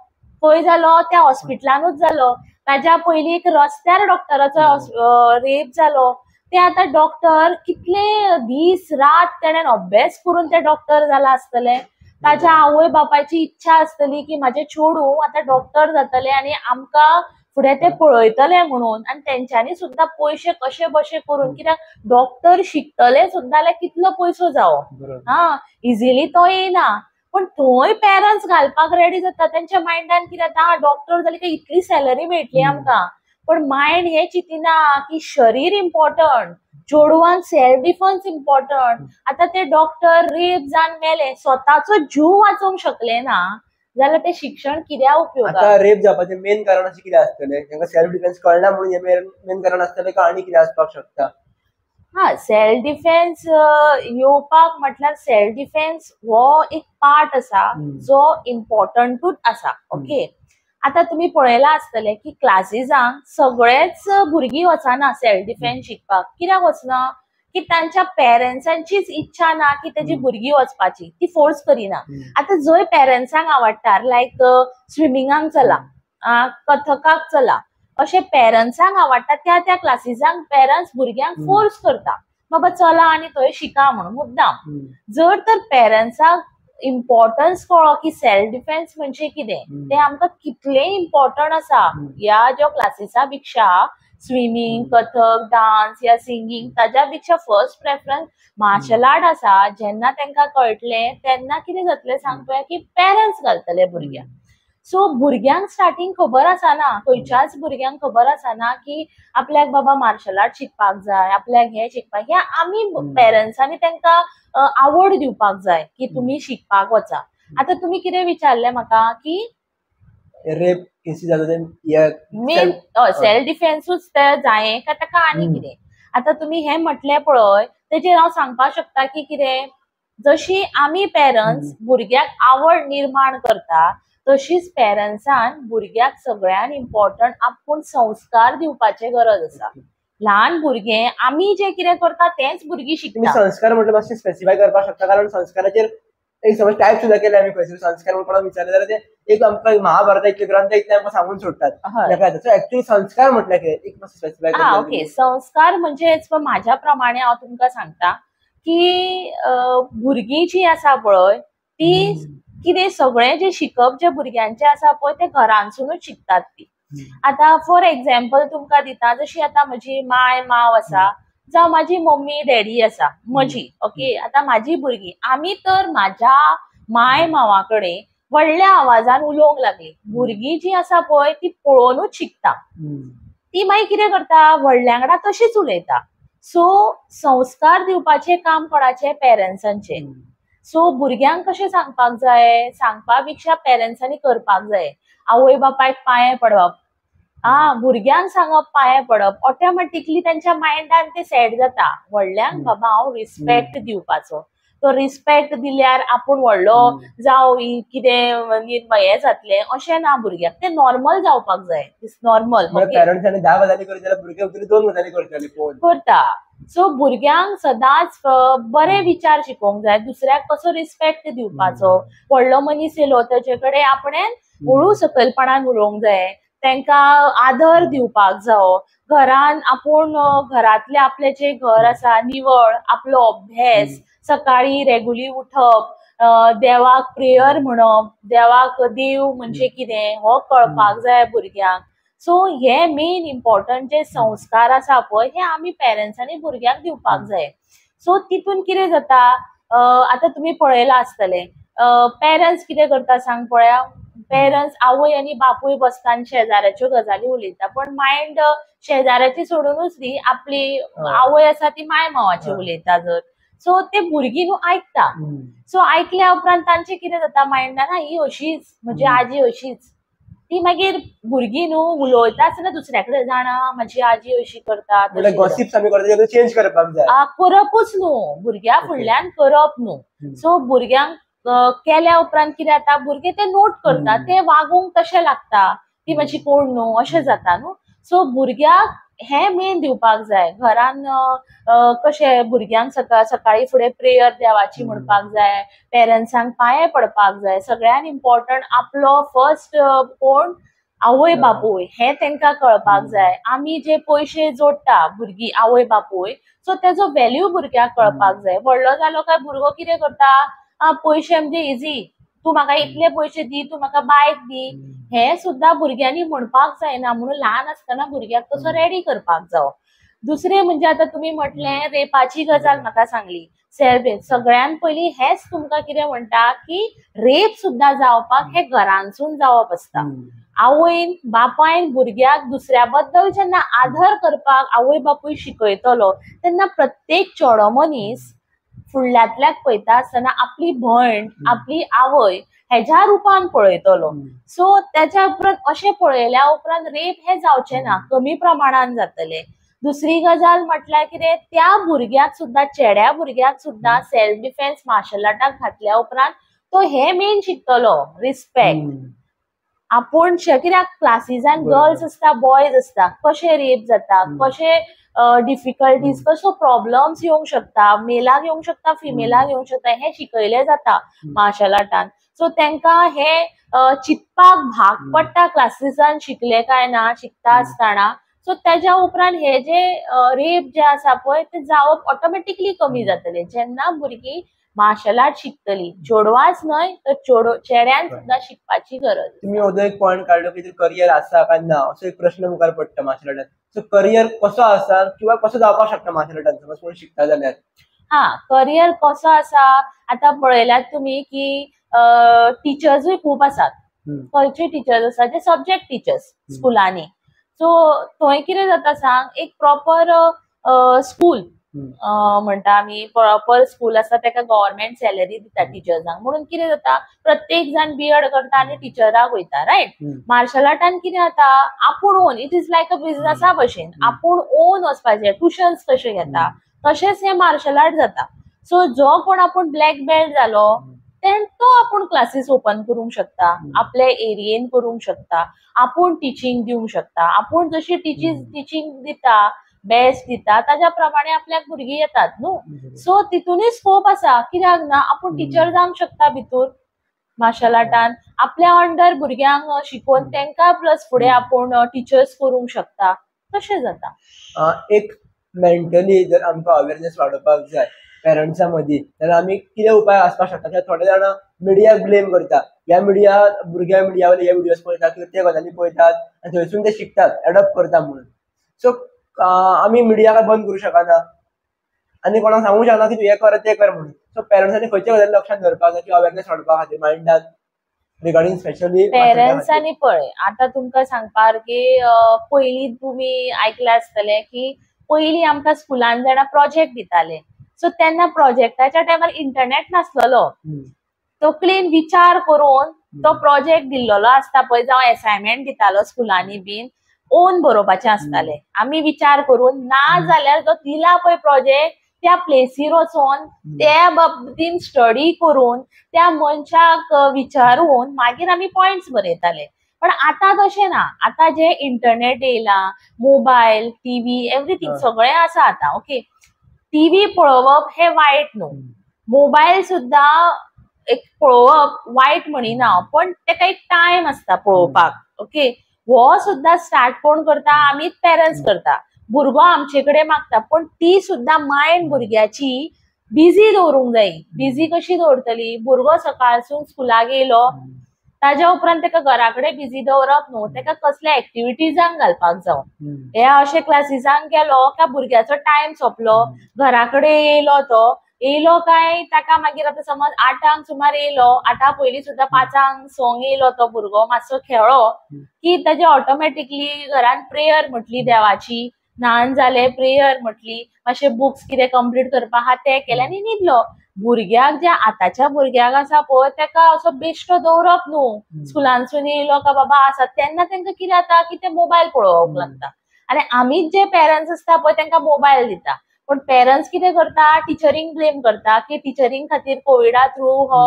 खंय जालो, त्या हॉस्पिटलानूच जालो. ताज्या पयलीं एक रस्त्यार डॉक्टराचो रेप जालो. ते आतां डॉक्टर कितले दीस रात तेणेन अभ्यास करून ते डॉक्टर जाला आसतले. ताज्या आवय बापायची इच्छा आसतली की म्हाजें चेडूं आतां डॉक्टर जातलें आनी आमकां फुडें ते पळयतले म्हणून, आनी तेंच्यांनी सुद्दां पयशे कशे बशे करून, कित्याक डॉक्टर शिकतले सुद्दां जाल्यार कितलो पयसो जावो, हा इजिली तो येयना, पण थंय पेरंट्स घालपाक रेडी जाता. तेंच्या मायंडान कितें जाता, डॉक्टर जाली काय इतली सॅलरी मेळटली आमकां, पण मायंड हे चिंतिना की शरीर इम्पॉर्टंट, चेडवांक सेल्फ डिफेन्स इम्पॉर्टंट. आतां ते डॉक्टर रेप जावन मेले, स्वताचो जीव वाचोवंक शकले ना जाल्यार ते शिक्षण कित्याक उपयोग. आतां रेप जावपाचें मेन कारण अशें कितें आसतलें, तांकां सेल्फ डिफेन्स कळना म्हणून हें मेन कारण आसतलें काय आनी कितें आसपाक शकता? हा, सेल्फ डिफेन्स येवपाक म्हटल्यार सेल्फ डिफेन्स हो एक पार्ट आसा जो इम्पॉर्टंटूच आसा. ओके, आतां तुमी पळयलां आसतलें की क्लासीसांक सगळेच भुरगीं वचना सेल्फ डिफेन्स शिकपाक. कित्याक वचना, की तांच्या पेरंट्सांचीच इच्छा ना की तेजी भुरगीं वचपाची, ती फोर्स करिना. आतां जंय पेरंट्सांक आवडटा, लायक स्विमिंगाक चला, कथकाक चला, अशें पेरंट्सांक आवडटा त्या त्या क्लासीसांक पेरंट्स भुरग्यांक फोर्स करता, बाबा चला आनी थंय शिका म्हणून मुद्दाम. जर तर पेरंट्सांक इम्पॉर्टन्स कळ्ळो की सेल्फ डिफेन्स म्हणजे कितें, तें आमकां कितलें इम्पॉर्टंट आसा, ह्या ज्यो क्लासीसा पेक्षा स्विमींग, कथक, डान्स या सिंगींग ताज्या पेक्षा फर्स्ट प्रेफरन्स मार्शल आर्ट आसा. जेन्ना तांकां कळटलें तेन्ना कितें जातलें सांग पळया की पेरंट्स घालतले भुरग्यांक. सो भुरग्यांक स्टार्टींग खबर आसना, खंयच्याच भुरग्यांक खबर आसना की आपल्याक बाबा मार्शल आर्ट शिकपाक जाय, आपल्याक हें शिकपाक, हें आमी पेरंट्सांनी तांकां आवड दिवपाक जाय की तुमी शिकपाक वचा. आतां तुमी कितें विचारलें म्हाका की रेप केसी जाता. मेन सेल्फ डिफेन्सूच ते जाय काय ताका आनी कितें. आतां तुमी हें म्हटलें पळय तेजेर हांव सांगपाक शकता की कितें, जशी आमी पेरंट्स भुरग्याक आवड निर्माण करता तशीच पेरंट्सान भुरग्याक सगळ्यान इम्पॉर्टंट आपूण संस्कार दिवपाचे गरज आसा. ल्हान भुरगें आमी जे कितें करता तेंच भुरगीं शिकता. संस्कार म्हटल्यार मातशें स्पेसिफाय करपाक शकता, कारण संस्काराचेर एक समज टायप सुद्दां केले आमी खंयसर संस्कार म्हणून कोणाक विचारले जाल्यार ते एक आमकां महाभारता इतले ग्रंथ इतले आमकां सांगून सोडटात. एक्चुअली संस्कार म्हटल्यार कितें एक मातशें स्पेसिफाय. हा ओके, संस्कार म्हणजे म्हाज्या प्रमाणे हांव तुमकां सांगता की भुरगीं जी आसा पळय ती कितें सगळें जें शिकप जे भुरग्यांचें आसा पळय तें घरांतसुनूच शिकतात ती. आतां फॉर एग्जाम्पल तुमकां दिता, जशी आतां म्हजी माय माव आसा जावं म्हाजी मम्मी डॅडी आसा म्हजी, ओके, आतां म्हाजी भुरगीं आमी तर म्हाज्या माय मावा कडेन व्हडल्या आवाजान उलोवंक लागली. भुरगीं जी आसा पळय ती पळोवनूच शिकता, ती मागीर कितें करता व्हडल्या वांगडा तशीच उलयता. सो संस्कार दिवपाचें काम कोणाचें, पेरंट्सांचें. सो भुरग्यांक कशें सांगपाक जाय, सांगपा पेक्षा पेरंट्सांनी करपाक जाय. आवय बापायक पांये पडप, आ भुरग्यांक सांगप पांये पडप, ऑटोमॅटिकली त्यांच्या मायंडान ते सेट जाता. व्हडल्यांक बाबा हांव रिस्पेक्ट दिवपाचो, तो रिस्पेक्ट दिल्यार आपूण व्हडलो जावं कितें हें जातलें अशें ना. भुरग्याक ते नॉर्मल जावपाक जाय, it's normal. पेरंट्सांनी 10 गजाली करता जाल्यार भुरगे 2 गजाली करतले करता. सो भुरग्यांक सदांच बरे विचार शिकोवंक जाय, दुसऱ्याक कसो रिस्पेक्ट दिवपाचो, व्हडलो मनीस येयलो तेजे कडेन आपणें हळू सकयलपणान उलोवंक जाय, तांकां आदर दिवपाक जावो. घरान आपूण घरांतलें आपलें जें घर आसा निवळ, आपलो अभ्यास, सकाळी रेगुलर उठप, देवाक प्रेयर म्हणप, देवाक देव म्हणजे कितें हो कळपाक जाय भुरग्यांक. सो हे मेन इम्पॉर्टंट जे संस्कार आसा पळय हे आमी पेरंट्सांनी भुरग्यांक दिवपाक जाय. सो तितून कितें जाता, आतां तुमी पळयलां आसतलें पेरंट्स कितें करता सांग पळया, पेरंट्स आवय आनी बापूय बसता आनी शेजाऱ्याच्यो गजाली उलयता, पण मायंड शेजाऱ्याची सोडूनच दी आपली आवय आसा ती माय मावाची उलयता जर, सो ते भुरगीं न्हू आयकता. सो आयकल्या उपरांत तांचें कितें जाता मायंडान, ही अशीच म्हजी आजी अशीच, ती मागीर भुरगीं न्हू उलयता आसतना दुसऱ्या कडेन जाणा म्हजी आजी अशी करता, चेंज करपाक जाय, करपूच न्हू भुरग्या फुडल्यान करप न्हू. सो भुरग्यांक केल्या उपरांत कितें जाता, भुरगे ते नोट करता, ते वागूंक तशें लागता, ती मातशी कोण न्हू अशें जाता न्हू. सो भुरग्याक हें मेन दिवपाक जाय. घरान कशें भुरग्यांक सकाळी फुडें प्रेयर देवाची म्हणपाक जाय, पेरंट्सांक पांये पडपाक जाय. सगळ्यान इम्पॉर्टंट आपलो फर्स्ट कोण आवय बापूय हें तांकां कळपाक जाय. आमी जे पयशे जोडटा भुरगीं आवय बापूय, सो तेजो व्हॅल्यू भुरग्याक कळपाक जाय. व्हडलो जालो काय भुरगो कितें करता, पयशे म्हणजे इजी, तूं म्हाका इतले पयशे दी, तूं म्हाका बायक दी, हें सुद्दां भुरग्यांनी म्हणपाक जायना. म्हणून ल्हान आसतना भुरग्याक तसो रेडी करपाक जावो. दुसरें म्हणजे आतां तुमी म्हटलें रेपाची गजाल म्हाका सांगली, सेल्फ रेप. सगळ्यान पयलीं हेंच तुमकां कितें म्हणटा की रेप सुद्दां जावपाक हें घरांतसून जावप आसता. आवयन बापायन भुरग्याक दुसऱ्या बद्दल जेन्ना आदर करपाक आवय बापूय शिकयतलो तेन्ना प्रत्येक चेडो मनीस फुडल्यांतल्याक पळयता आसतना आपली भयण आपली आवय हेज्या रुपान पळयतलो. सो तेच्या उपरांत अशें पळयल्या उपरांत रेप हें जावचें ना, कमी प्रमाणान जातलें. दुसरी गजाल म्हटल्यार कितें, त्या भुरग्याक सुद्दां चेड्या भुरग्याक सुद्दां सेल्फ डिफेन्स मार्शल आर्टाक घातल्या उपरांत तो हे मेन शिकतलो, रिस्पेक्ट. आपूण कित्याक क्लासीसान गर्ल्स आसता बॉयज आसता, कशें रेप जाता, कशें डिफिकल्टीज, कसो प्रॉब्लम्स येवंक शकता, मेलाक येवंक शकता फिमेलाक येवंक शकता, हें शिकयलें जाता मार्शल आर्टान. सो तांकां हे चिंतपाक भाग पडटा क्लासीसान शिकले काय ना शिकता आसतना. सो तेज्या उपरांत हे जे रेप जे आसा पळय ते जावप ऑटोमॅटिकली कमी जातले जेन्ना भुरगीं मार्शल आर्ट शिकतली. चेडवाच न्हय तर चेड्यान सुद्दां शिकपाची गरज. तुमी अदो एक पॉयंट काडलो की करियर आसा काय ना असो एक प्रश्न मुखार पडटा मार्शल आर्टान. सो करियर कसो आसा किंवा कसो जावपाक शकता मार्शल आर्टान समज कोण शिकता जाल्यार? हा, करियर कसो आसा आतां पळयल्यात तुमी की टिचर्सूय खूब आसात, खंयचे टिचर्स आसा जे सब्जेक्ट टिचर्स स्कुलांनी. सो थंय कितें जाता सांग, एक प्रॉपर स्कूल म्हणटा आमी प्रॉपर स्कूल आसा ताका गव्हर्मेंट सॅलरी दिता टिचर्सांक. म्हणून कितें जाता, प्रत्येक जाण बीएड करता आनी टिचराक वयता, रायट. मार्शल आर्टान कितें जाता, आपूण own, it is like a बिझनसा भशेन, आपूण ओन वचपाचें, ट्युशन्स कशें घेता तशेंच हें मार्शल आर्ट जाता. सो जो कोण आपूण ब्लॅक बेल्ट जालो तो आपूण क्लासीस ओपन करूंक शकता, आपल्या एरियेन करूंक शकता, आपूण टिचींग दिवंक शकता. आपूण जशी टिचींग दिता, बेस्ट दिता, ताज्या प्रमाणे आपल्याक भुरगीं येतात न्हू. सो तितूनय स्कोप आसा, कित्याक ना, आपूण टिचर जावंक शकता भितूर मार्शल आर्टान, आपल्या अंडर भुरग्यांक शिकोवन तांकां प्लस फुडें आपूण टिचर्स करूंक शकता, तशें जाता. एक मेंटली जर आमकां अवेरनेस वाडोवपाक जाय पेरंट्सां मदीं जाल्यार आमी कितें उपाय आसपाक शकता? थोडे जाणां मिडियाक ब्लेम करता, ह्या मिडिया भुरग्या मिडिया वयले हे व्हिडियोज पळयतात किंवा ते गजाली पळयतात आनी थंयसून ते शिकतात, एडॉप्ट करता म्हणून. सो आमी मिडियाक बंद करूं शकना आनी कोणाक सांगूंक शकना की तूं हें कर तें कर म्हणून. सो पेरंट्सांनी खंयचे गजाली लक्षांत दवरपाक जाय की अवेरनेस वाडोवपा खातीर मायंडान रिगार्डींग स्पेशली पेरंट्सांनी? पळय, आतां तुमकां सांगपाक की पयलीं तुमी आयकलां आसतलें की पयलीं आमकां स्कुलान जाणा प्रोजेक्ट दिताले. सो तेन्ना प्रोजेक्टाच्या टायमार इंटरनेट नासलेलो, तकलेन विचार करून तो प्रोजेक्ट दिल्लेलो आसता पळय, जावं एसायनमेंट दितालो स्कुलांनी बीन, ओन बरोवपाचें आसतालें आमी विचार करून. ना जाल्यार जो दिला पळय प्रोजेक्ट त्या प्लेसीर वचोन त्या बाबतीन स्टडी करून त्या मनशाक विचारून मागीर आमी पॉयंट्स बरयताले. पण आतां तशें ना, आतां जे इंटरनेट येयला, मोबायल, टीव्ही, एवरीथींग सगळें आसा आतां. ओके, टीव्ही पळोवप हें वायट न्हू, मोबायल सुद्दां एक पळोवप वायट म्हणिना, पण तेका एक टायम आसता पळोवपाक. ओके, हो सुद्दां स्टार्ट कोण करता, आमीच पेरंट्स करता. भुरगो आमचे कडेन मागता, पण ती सुद्दां मायंड भुरग्याची बिजी दवरूंक जाय. बिजी कशी दवरतली? भुरगो सकाळसून स्कुलाक येयलो ताज्या उपरांत ताका घरा कडेन बिजी दवरप न्हू, ताका कसल्या एक्टिविटीजांक घालपाक जावं. हे अशे क्लासीसांक गेलो काय भुरग्याचो टायम सोंपलो, घरा कडेन येयलो, तो येयलो काय ताका मागीर आतां समज 8 सुमार येयलो, 8 पयलीं सुद्दां 5 6 येयलो तो भुरगो, मातसो खेळ्ळो की ताजे ऑटोमॅटिकली घरान प्रेयर म्हटली देवाची, न्हाण जालें प्रेयर म्हटली, मातशे बुक्स कितें कंप्लीट करपा आहा ते केले आनी न्हिदलो. भुरग्याक ज्या आतांच्या भुरग्याक आसा पळय ताका असो बेश्टो दवरप न्हू. स्कुलांसून येयलो काय बाबा आसा तेन्ना तांकां कितें जाता की ते मोबायल पळोवंक लागता आनी आमीच जे पेरंट्स आसता पळय तांकां मोबायल दिता. पण पेरंट्स कितें करता, टिचरींक ब्लेम करता की टिचरींग खातीर कोविडा थ्रू हो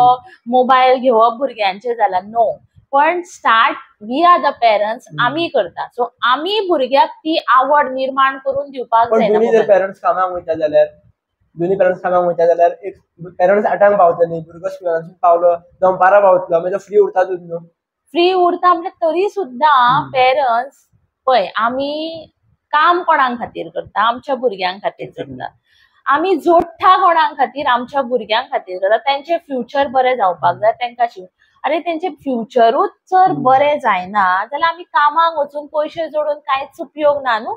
मोबायल घेवप भुरग्यांचें जाला. नो, पण start we are the parents, आमी करता. सो आमी भुरग्याक ती आवड निर्माण करून दिवपाक पण जायना. दोन्ही जर पेरंट्स कामाक वयता जाल्यार, दोन्ही पेरंट्स कामाक वयता जाल्यार एक पेरंट्स 8 पावतली, भुरगो स्कुलांसून पावलो दनपारां पावतलो, मागीर तो फ्री उरतातूच न्हू. फ्री उरता म्हटल्यार तरी सुद्दां पेरंट्स पळय आमी काम कोणाक खातीर करता, आमच्या भुरग्यां खातीर करता. आमी जोडटा कोणाक खातीर, आमच्या भुरग्यां खातीर करता. तेंचे फ्युचर बरें जावपाक जाय, तेंकां शिक. अरे तेंचे फ्युचरूच जर बरें जायना जाल्यार आमी कामाक वचून पयशे जोडून कांयच उपयोग ना न्हू.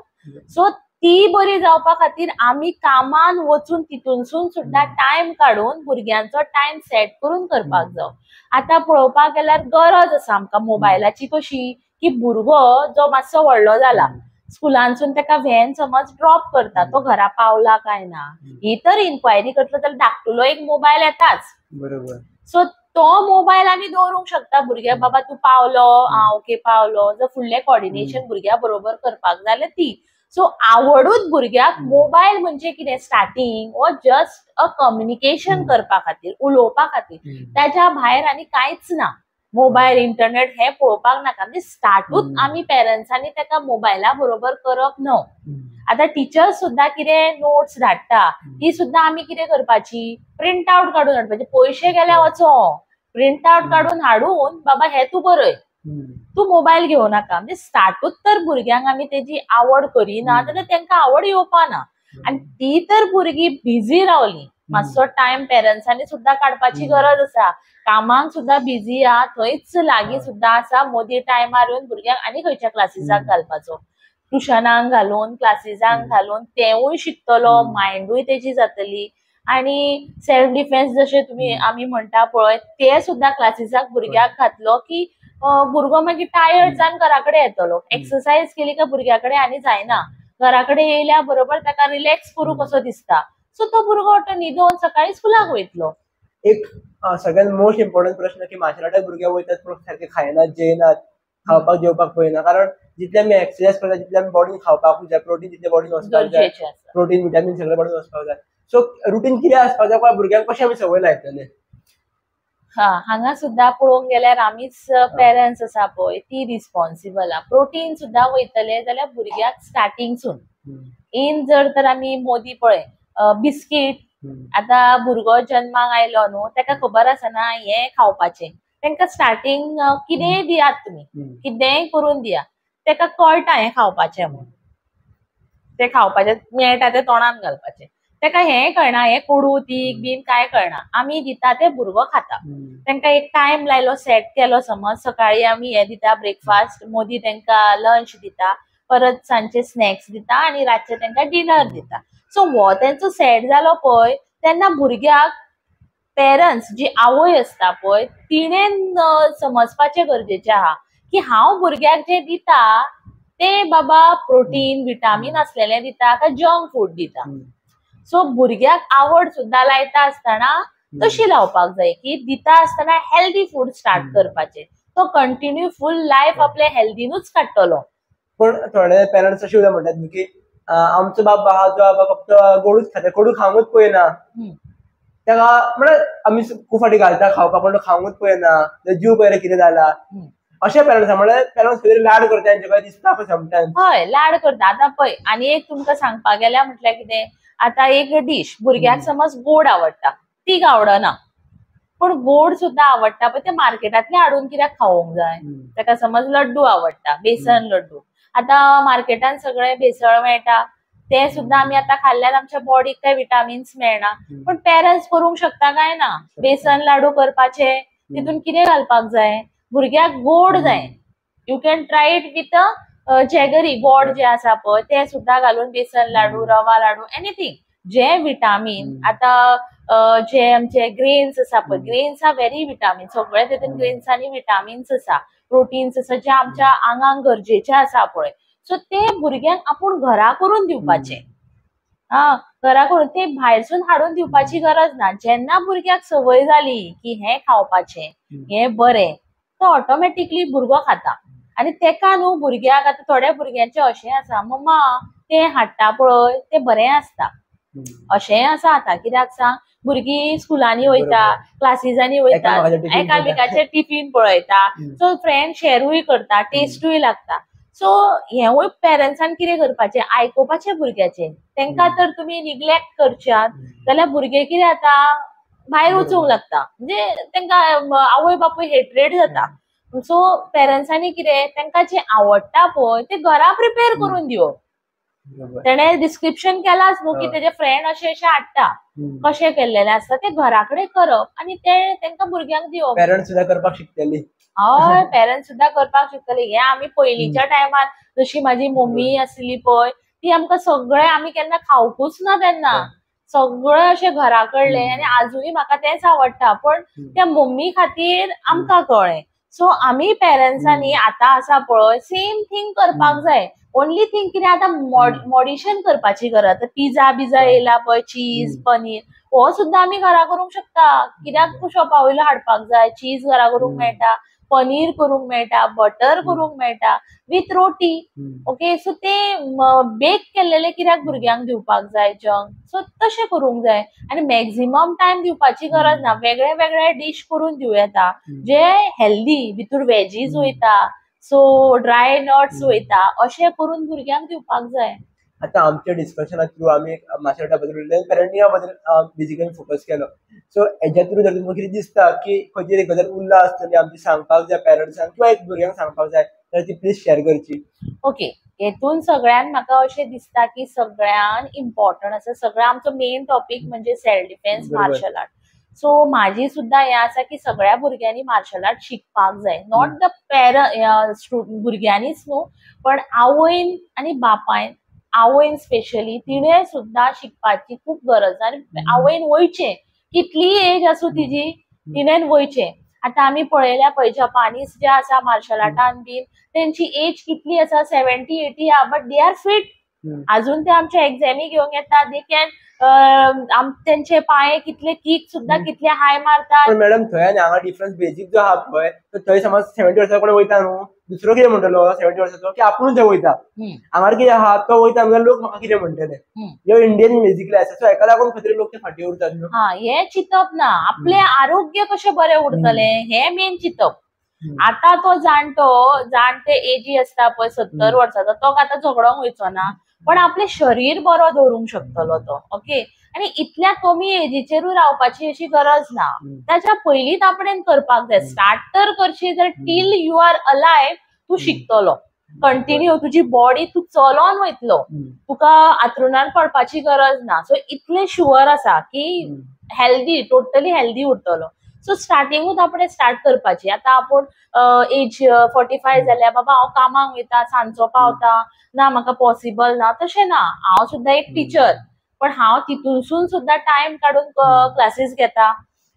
सो ती बरी जावपा खातीर आमी कामान वचून तितूनसून सुद्दां टायम काडून भुरग्यांचो टायम सेट करून करपाक जाव. आतां पळोवपाक गेल्यार गरज आसा आमकां मोबायलाची कशी की भुरगो जो मातसो व्हडलो जाला स्कुलांसून ताका व्हॅन समज ड्रॉप करता, तो घरा पावला काय ना ही तर इन्क्वायरी करतलो जाल्यार धाकटुलो एक मोबायल येताच. बरोबर. सो तो मोबायल आमी दवरूंक शकता भुरग्याक, बाबा तूं पावलो, आं ओके पावलो, जर फुडलें कॉर्डिनेशन भुरग्या बरोबर करपाक जाल्यार ती. सो आवडूच भुरग्याक मोबायल म्हणजे कितें स्टार्टींग वो जस्ट अ कम्युनिकेशन करपा खातीर, उलोवपा खातीर, ताच्या भायर आनी कांयच ना. मोबायल इंटरनेट हे पळोवपाक नाका, म्हणजे स्टार्टूच आमी पेरंट्सांनी ताका मोबायला बरोबर करप न्हू. आतां टिचर्स सुद्दां कितें नोट्स धाडटा ती सुद्दां आमी कितें करपाची, प्रिंट आवट काडून हाडपाची. पयशे गेल्या वचो, प्रिंट आवट काडून हाडून बाबा हे तूं बरय, तूं मोबायल घेवं नाका. म्हणजे स्टार्टूच तर भुरग्यांक आमी तेजी आवड करिना जाल्यार तांकां आवड येवपा ना. आनी ती तर भुरगीं बिजी रावली, मातसो टायम पेरंट्सांनी सुद्दां काडपाची गरज आसा. कामाक सुद्दां बिजी आहा, थंयच लागीं सुद्दां आसा, मदीं टायमार येवन भुरग्यांक आनी खंयच्या क्लासीसाक घालपाचो, ट्युशनाक घालून क्लासीसांक घालून तेवूय शिकतलो, मायंडूय तेजी जातली. आनी सेल्फ डिफेन्स जशें तुमी आमी म्हणटा पळय ते सुद्दां क्लासीसाक भुरग्याक घातलो की भुरगो मागीर टायर्ड जावन घरा कडेन येतलो. एक्सरसायज केली काय भुरग्या कडेन आनी जायना, घरा कडेन येयल्या बरोबर ताका रिलॅक्स करूं कसो दिसता. सो तो भुरगो न्हिदोन सकाळी स्कुलाक वयतलो. एक सगळ्यात मोस्ट इम्पॉर्टंट प्रश्न की मार्शल आर्टाक भुरगे वयतात पूण सारके खायनात, जेयनात, खावपाक जेवपाक पळयना. कारण जितले आमी एक्सरसाइज करता तितले आमी बॉडीन खावपाकूच जाय, प्रोटीन तितले बॉडीन वचपाक जाय, प्रोटीन विटामीन सगळे बॉडीन वचपाक जाय. सो रुटीन कितें आसपाक जाय, भुरग्यांक कशें आमी संवय लायतले? हा, हांगा सुद्दां पळोवंक गेल्यार आमीच पेरंट्स आसा पळय ती रिस्पॉन्सिबल आहा. प्रोटीन सुद्दां वयतले जाल्यार भुरग्याक स्टार्टिंगसून इन जर तर आमी मोदी पळय बिस्कीट, आतां भुरगो जन्माक आयलो न्हू ताका खबर आसना हें खावपाचें, तांकां स्टार्टिंग कितेंय दियात तुमी, कितेंय करून दिया, ताका कळटा हें खावपाचें म्हूण, तें खावपाचें मेळटा तें तोंडान घालपाचें, ताका हें कळना हें कोडू तीख बीन कांय कळना, आमी दिता ते भुरगो खाता. तांकां एक टायम लायलो, सेट केलो, समज सकाळी आमी हें दिता ब्रेकफास्ट, मोदी तांकां लंच दिता, परत सांजचे स्नॅक्स दिता आनी रातचे तांकां डिनर दिता. सो हो तेंचो सेट जालो पळय तेन्ना भुरग्याक पेरंट्स जी आवय आसता पळय तिणेन समजपाचें गरजेचें आहा की हांव भुरग्याक जें दिता ते बाबा प्रोटीन विटामीन आसलेलें दिता काय जंक फूड दिता. सो भुरग्याक आवड सुद्दां लायता आसतना तशी लावपाक जाय की दिता आसतना हेल्दी फूड स्टार्ट करपाचें, तो कंटिन्यू फूल लायफ आपले हेल्दीनूच काडटलो. पण थोडे पेरंट्स अशें सुद्दां म्हणटात न्ही की आमचो बाब आहा तो बाबा फक्त गोडूच खाता, कोडू खावंकूच पळयना, ताका म्हळ्यार आमी खूब फाटी घालता खावपाक पण तो खावंकूच पळयना, जीव पळयला कितें जाला, अशे पेरंट्स म्हळ्यार पेरंट्स खंय लाड करता तेंचे कडेन दिसता पळय समटायम्स. हय, लाड करता. आतां पळय आनी एक तुमकां सांगपाक गेल्यार म्हटल्यार कितें, आतां एक डीश भुरग्याक समज गोड आवडटा, तीख आवडना, पूण गोड सुद्दां आवडटा पळय ते मार्केटांतले हाडून कित्याक खावोंक जाय. ताका समज लड्डू आवडटा, बेसन लड्डू, आतां मार्केटान सगळे भेसळ मेळटा, ते सुद्दां आमी आतां खाल्ल्यार आमच्या बॉडीक काय विटामिन्स मेळना. पण पेरंट्स करूंक शकता काय ना, बेसन लाडू करपाचे, तितून कितें घालपाक जाय, भुरग्याक गोड जाय, you can try it with jaggery, गोड जे आसा पळय ते सुद्दां घालून बेसन लाडू, रवा लाडू, एनीथिंग जे विटामीन. आतां जे आमचे ग्रेन्स आसा पळय, ग्रेन्स are very vitamin, सगळे तितून ग्रेन्सांनी विटामिन्स आसा, प्रोटीन्स आसा जे आमच्या आंगांक गरजेचे आसा पळय. सो ते भुरग्यांक आपूण घरा करून दिवपाचे, हा घरा करून, ते भायरसून हाडून दिवपाची गरज ना. जेन्ना भुरग्याक संवय जाली की हें खावपाचें, हें बरें, तो ऑटोमॅटिकली भुरगो खाता. आनी तेका न्हू भुरग्याक आतां थोड्या भुरग्यांचें अशें आसा, मम्मा तें हाडटा पळय तें बरें आसता, अशेंय आसा. आतां कित्याक सांग, भुरगीं स्कुलांनी वयता, क्लासीसांनी वयता, एकामेकाचे टिफीन पळयता, सो फ्रेंड शेरूय करता, टेस्टूय लागता. सो हेंवूय पेरंट्सान कितें करपाचें, आयकुपाचें भुरग्याचें. तेंकां तर तुमी निग्लेक्ट करशात जाल्यार भुरगे कितें जाता, भायर वचूंक लागता, म्हणजे तेंकां आवय बापूय हेट्रेड जाता. सो पेरंट्सांनी कितें तेंकां जें आवडटा पळय तें घरा प्रिपेर करून दिवप. तेणें डिस्क्रिप्शन केलाच न्हू की तेजे फ्रेंड अशें अशें हाडटा, कशें केल्लेलें आसता तें घरा कडेन करप आनी तें तेंकां भुरग्यांक दिवप. पेरंट्स सुद्दां करपाक शिकतली. हय, पेरंट्स सुद्दां करपाक शिकतली. हें आमी पयलींच्या टायमार जशी म्हाजी मम्मी आसली पळय ती आमकां सगळें, आमी केन्ना खावकूच ना तेन्ना, सगळें अशें घरा कडलें आनी आजुनूय म्हाका तेंच आवडटा, पण त्या मम्मी खातीर आमकां कळ्ळें. सो आमी पेरंट्सांनी आतां आसा पळय सेम थींग करपाक जाय. ओनली थिंग कितें आतां मॉडिशन करपाची गरज, पिझ्झा बिझा येयला पळय, चीज पनीर, हो सुद्दां आमी घरा करूंक शकता. कित्याक शॉपा वयलो हाडपाक जाय, चीज घरा करूंक मेळटा, पनीर करूंक मेळटा, बटर करूंक मेळटा विथ रोटी. ओके, सो ते बेक केल्लेले कित्याक भुरग्यांक दिवपाक जाय जंक, सो तशें करूंक जाय. आनी मॅक्झिमम टायम दिवपाची गरज ना, वेगळे वेगळे डीश करून दिवं येता जे हेल्दी, भितूर वेजीज वयता, सो ड्राय नट्स वयता, अशें करून भुरग्यांक दिवपाक जाय. आतां आमच्या डिस्कशना थ्रू आमी मार्शल आर्टा बद्दल उलयले, पेरंटिंगा बद्दल बेसिकली फोकस केलो. सो हेज्या थ्रू जर तुमकां कितें दिसता की खंयची एक गजाल उरला आसतली आमची सांगपाक जाय पेरंट्सांक किंवा एक भुरग्यांक सांगपाक जाय जाल्यार ती प्लीज शेअर करची. ओके, हेतून सगळ्यान म्हाका अशें दिसता की सगळ्यान इम्पॉर्टंट आसा, सगळ्या आमचो मेन टॉपीक म्हणजे self defence, martial art. So म्हाजी सुद्दां हें आसा की सगळ्या भुरग्यांनी मार्शल आर्ट शिकपाक जाय, not the भुरग्यांनीच न्हू, पण आवयन आनी बापायन, आवयन स्पेशली तिणें सुद्दां शिकपाची खूब गरज. आनी आवयन वयचें, कितलीय एज आसूं तिजी, तिणें वयचें. आतां आमी पळयल्या पळय जपानीज जे आसा मार्शल आर्टान बीन, तेंची एज कितली आसा, 70-80 आहा, बट they are fit. अजून ते आमच्या एग्जामी घेवंक येता. They can तेंचे पांय कितले कीक सुद्दां कितले हाय मारतात. पण मॅडम थंय आनी हांगा डिफरन्स बेजीक जो आहा पळय, तो थंय समज 70 वर्सां कोण वयता न्हू, दुसरो कितें म्हणटलो 70 वर्साचो की आपूण थंय वयता, हांगार कितें आहा तो वयता जाल्यार लोक म्हाका कितें म्हणटले. ह्यो इंडियन बेजिकली आसा, सो हेका लागून खंय तरी लोक ते फाटीं उरतात न्हू. हा, हे चिंतप ना, आपलें आरोग्य कशें बरें उरतलें हे मेन चिंतप. आता तो जाणटो जाणटे एजी आसता पळय 70 वर्साचो, तो आतां झगडोंक वयचो ना, पण आपलें शरीर बरो दवरूंक शकतलो तो. ओके, आनी इतल्या कमी एजीचेरूय रावपाची अशी गरज ना, ताच्या पयलींच आपणें करपाक जाय. स्टार्ट तर करशी जाल्यार टील you are alive तूं शिकतलो कंटिन्यू, तुजी बॉडी तूं चलोन वयतलो, तुका आतरुणार पडपाची गरज ना. सो इतलें शुअर आसा की हेल्दी, टोटली हेल्दी उरतलो. सो स्टार्टिंगूच आपणें स्टार्ट करपाची. आतां आपूण एज 45 जाल्या, बाबा हांव कामाक वयता, सांजचो पावता, ना म्हाका पॉसिबल ना, तशें ना. हांव सुद्दां एक टिचर, पण हांव तितूनसून सुद्दां टायम काडून क्लासीस घेता.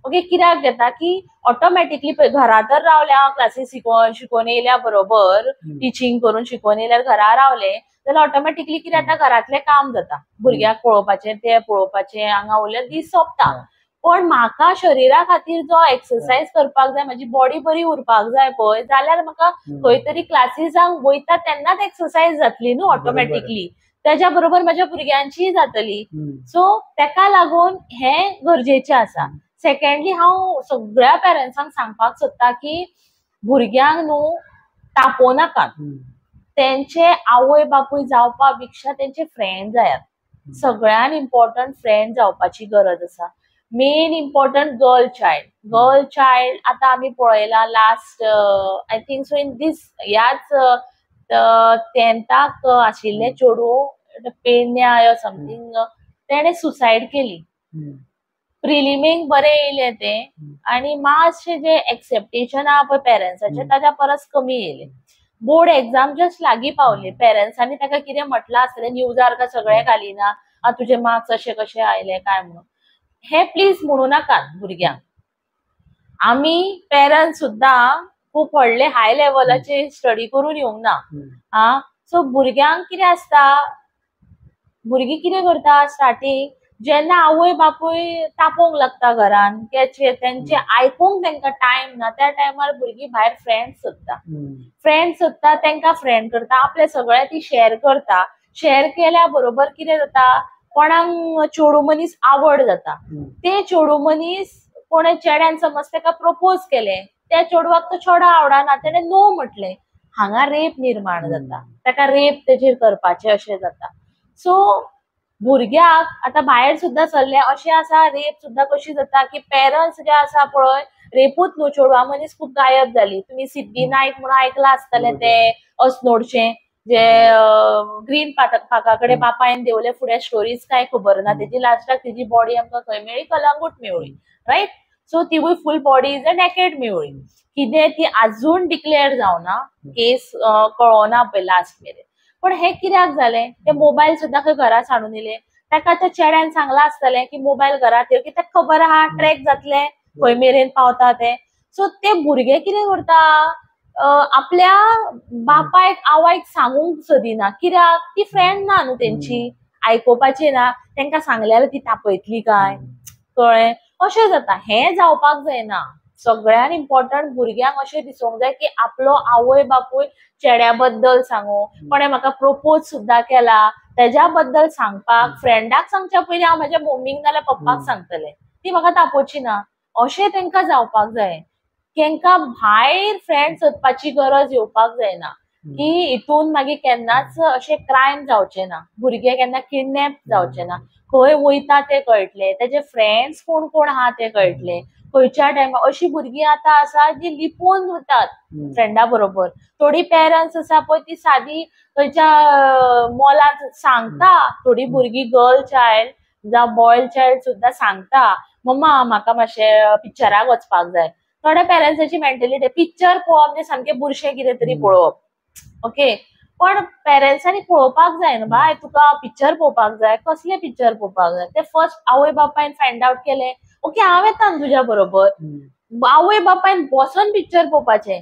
ओके, कित्याक घेता की ऑटोमॅटिकली घरा तर रावले हांव क्लासीस शिकोवन येयल्या बरोबर, टिचींग करून शिकोवन येयल्यार घरा रावले जाल्यार ऑटोमॅटिकली कितें जाता, घरांतलें काम जाता, भुरग्याक पळोवपाचें, तें पळोवपाचें, हांगा उरल्यार दीस सोंपता. पण म्हाका शरीरा खातीर जो एक्सरसाइज करपाक जाय, म्हाजी बॉडी बरी उरपाक जाय पळय, जाल्यार म्हाका खंय तरी क्लासीसांक वयता तेन्नाच एक्सरसाइज जातली न्हू ऑटोमॅटिकली, तेज्या बरोबर म्हाज्या भुरग्यांचीय जातली. सो तेका लागून हें गरजेचें आसा. सेकंडली हांव सगळ्या पेरंट्सांक सांगपाक सोदता की भुरग्यांक न्हू तापोवं नाकात, तेंचे आवय बापूय जावपा पेक्षा तेंचे फ्रेंड जायात. सगळ्यान इम्पॉर्टंट फ्रेंड जावपाची गरज आसा. Main important girl child. Girl child आतां आमी पळयला last I think so in this ह्याच 10th आशिल्लें चेडूं पेडण्या समथींग, तेणें सुसायड केली. प्रिलिमींक बरें येयलें तें आनी मातशें जें एक्सेप्टेशन आहा पळय पेरंट्साचें ताच्या परस कमी येयलें. बोर्ड एग्जाम जस्ट लागीं पावली, पेरंट्सांनी ताका कितें म्हटलां आसतलें, न्यूजार काय सगळें घालिना, तुजे मार्क्स अशे कशे आयले काय म्हणून. हे प्लीज म्हणू नाकात भुरग्यांक. आमी पेरंट्स सुद्दां खूब व्हडले हाय लेवलाचे स्टडी करून येवंक ना. आं, सो भुरग्यांक कितें आसता, भुरगीं कितें करता स्टार्टींग जेन्ना आवय बापूय तापोवंक लागता घरान, तेंचे आयकूंक तेंकां टायम ना, त्या टायमार भुरगीं भायर फ्रेंड्स सोदता, फ्रेंड्स सोदता, तेंकां फ्रेंड करता, आपले सगळें ती शेअर करता. शेअर केल्या बरोबर कितें जाता, कोणाक चेडूं मनीस आवड जाता, ते चेडूं मनीस कोणे चेड्यान समज तेका प्रपोज केलें, त्या चेडवाक तो चेडो आवडना, तेणें नो म्हटलें, हांगा रेप निर्माण जाता, ताका रेप तेजेर करपाचें अशें जाता. सो भुरग्याक आतां भायर सुद्दां सरले अशें आसा, रेप सुद्दां कशी जाता की पेरंट्स जे आसा पळय, रेपूच न्हू, चेडवां मनीस खूब गायब जाली. तुमी सिद्धी नायक म्हणून आयकलां आसतलें, ते अस्नोडचें जे ग्रीन पार्का कडेन बापायन देवले फुडें स्टोरीज काय खबर ना तेजी, लास्टाक तेजी बॉडी आमकां खंय मेळ्ळी, कलंगूट मेवळी, रायट. सो तिवूय full body is a naked मेवळी. कितें ती आजून डिक्लेअर जावना, केस कळोना पळय लास्ट मेरेन. पण हे कित्याक जालें, ते मोबायल सुद्दां खंय घरा सांडून येयले, ताका त्या चेड्यान सांगलां आसतलें की मोबायल घरात येव, की ताका खबर आहा ट्रॅक जातलें खंय मेरेन पावता ते. सो ते भुरगे कितें करता, आपल्या बापायक आवयक सांगूंक सोदिना, कित्याक ती फ्रेंड ना न्हू तेंची, आयकुपाची ना, तेंकां सांगल्यार ती तापयतली काय, कळ्ळें, अशें जाता. हें जावपाक जायना. सगळ्यान इम्पॉर्टंट भुरग्यांक अशें दिसूंक जाय की आपलो आवय बापूय चेड्या बद्दल सांगू, कोणें म्हाका प्रपोज सुद्दां केला तेज्या बद्दल सांगपाक, फ्रेंडाक सांगच्या पयलीं हांव म्हाज्या मम्मीक नाल्यार पप्पाक सांगतलें, ती म्हाका तापोवची ना, अशें तेंकां जावपाक जाय. तेंकां भायर फ्रेंड सोदपाची गरज येवपाक जायना, की हितून मागीर केन्नाच अशें क्रायम जावचें ना, भुरगे केन्ना किडनॅप जावचे ना, खंय वयता तें कळटलें, तेजे फ्रेंड्स कोण कोण आहा तें कळटलें, खंयच्या टायमार. अशी भुरगीं आतां आसा जी लिपोवन वतात फ्रेंडा बरोबर. थोडी पेरंट्स आसा पळय ती सादी खंयच्या मॉलांत सांगता, थोडी भुरगीं गर्ल चायल्ड जावं बॉय चायल्ड सुद्दां सांगता, मम्मा म्हाका मातशें पिक्चराक वचपाक जाय. थोड्या पेरंट्साची मेंटेलिटी पिक्चर पळोवप म्हणजे सामकें बुरशें कितें तरी पळोवप, ओके. पण पेरंट्सांनी पळोवपाक जाय न्हू, बाय तुका पिक्चर पळोवपाक जाय, कसलें पिक्चर पळोवपाक जाय ते फर्स्ट आवय बापायन फायंड आवट केलें, ओके हांव येता न्हू तुज्या बरोबर. आवय बापायन बसोन पिक्चर पळोवपाचें.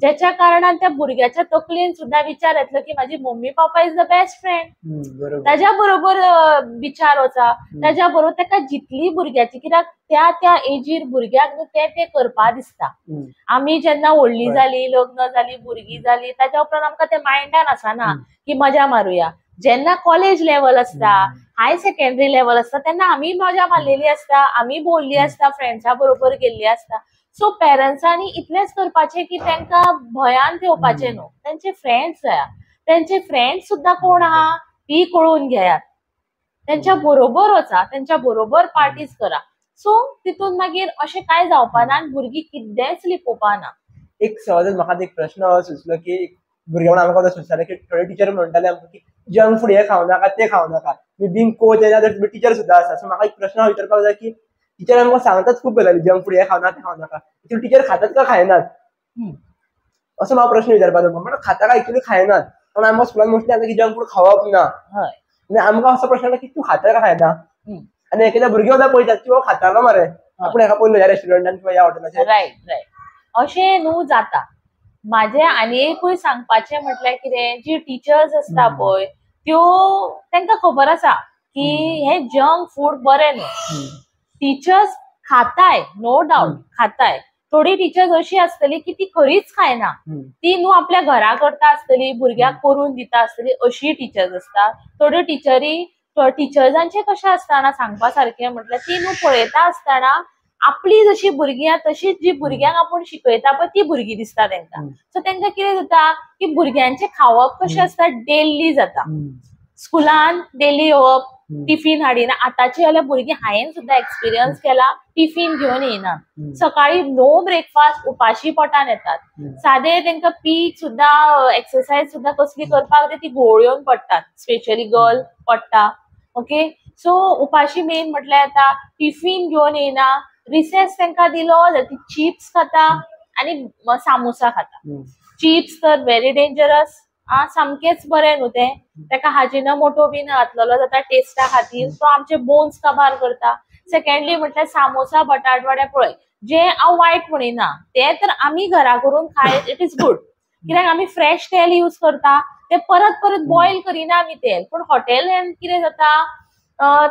ज्याच्या कारणान त्या भुरग्याच्या तकलेन सुद्धा विचार येतलो की माझी mummy papa is the best friend, ताज्या बरोबर विचार वचा, ताज्या बरोबर ताका जितली भुरग्याची, कित्याक त्या त्या एजीर भुरग्याक ते ते करपा दिसता. आमी जेन्ना व्हडली जाली, लग्न जाली, भुरगीं जाली, ताज्या उपरांत आमकां ते मायंडान आसना की मजा मारुया. जेन्ना कॉलेज लेवल आसता, हाय सेकेंडरी लेवल आसता, तेन्ना आमी मजा मारलेली आसता, आमी भोंवल्ली आसता, फ्रेंड्सा बरोबर गेल्ली आसता. सो पेरंट्सांनी इतलेंच करपाचें की तांकां भंयान घेवपाचें न्हू, तेंचे फ्रेंड्स जाया, तेंचे फ्रेंड्स सुद्दां कोण आहा ती कळून घेयात, तेंच्या बरोबर वचा, तेंच्या बरोबर पार्टीज करा. सो तितून मागीर अशें कांय जावपा ना आनी भुरगीं कितेंच लिपोवपा ना. एक सहज म्हाका एक प्रश्न सुचलो की भुरगेपणान आमकां सुचतालें की थोडे टिचर म्हणटाले आमकां की जंक फूड हे खावं नाका, ते खावं नाका. बींग कोच जाल्यार टिचर सुद्दां आसा, सो म्हाका एक प्रश्न विचारपाक जाय की टिचर आमकां सांगतात खूब गजाली, जंक फूड हे खावं नाका, ते खावं नाका, टिचर खातात काय खायनात असो म्हाका प्रश्न विचारपाक जाय. म्हणून खाता काय एक्चुअली खायनात, पण आमकां स्कुलान मोस्टली सांगता की जंक फूड खावप ना. आनी आमकां असो प्रश्न की तूं खाता काय खायना, आनी एकेदा भुरगे सुद्दां पळयतात की हो खातालो मरे, आपूण हेका पयलो ह्या रेस्टॉरंटान किंवा ह्या हॉटेलाचेर. रायट रायट, अशें न्हू जाता. म्हाजें आनी एकूय सांगपाचें म्हटल्यार कितें, जी टिचर्स आसता पळय त्यो तांकां खबर आसा की हे जंक फूड बरें न्हू. टिचर्स खाताय, नो डावट खाताय, थोडी टिचर्स अशी आसतली की ती खरीच खायना, ती न्हू आपल्या घरा करता आसतली, भुरग्याक करून दिता आसतली, अशी टिचर्स आसता. थोड्यो टिचरी टिचर्सांचे कशें आसतना सांगपा सारकें म्हटल्यार ती न्हू पळयता आसतना आपली जशी भुरगीं आहा तशीच जी भुरग्यांक आपूण शिकयता पळय ती भुरगीं दिसता तांकां. सो तांकां कितें जाता की भुरग्यांचें खावप कशें आसता, डेली जाता, स्कुलान डेली येवप, टिफीन हाडिना. आतांची जाल्यार भुरगीं हांवें सुद्दां एक्सपिरियन्स केला, टिफीन घेवन येयना, सकाळी नो ब्रेकफास्ट, उपाशी पोटान येतात. सादे तांकां पीक सुद्दां, एक्सरसायज सुद्दां कसली करपाक ती घोळ येवन पडटात, स्पेशली गर्ल पडटा. ओके, सो उपाशी मेन म्हटल्यार येता, टिफीन घेवन येयना, रिसेस तांकां दिलो जाल्यार ती चिप्स खाता आनी सामोसा खाता. चिप्स तर व्हेरी डेंजरस, आ सामकेंच बरें न्हू तें, ताका हाजिनोमोटो बीन घातलेलो जाता टेस्टा खातीर, तो आमचे बोन्स काबार करता. सेकेंडली म्हटल्यार सामोसा बटाटवडे पळय, जे हांव वायट म्हणिना, ते तर आमी घरा करून खाय, it is good, कित्याक आमी फ्रेश तेल यूज करता, ते परत परत बॉयल करिना आमी तेल. पूण हॉटेलान कितें जाता,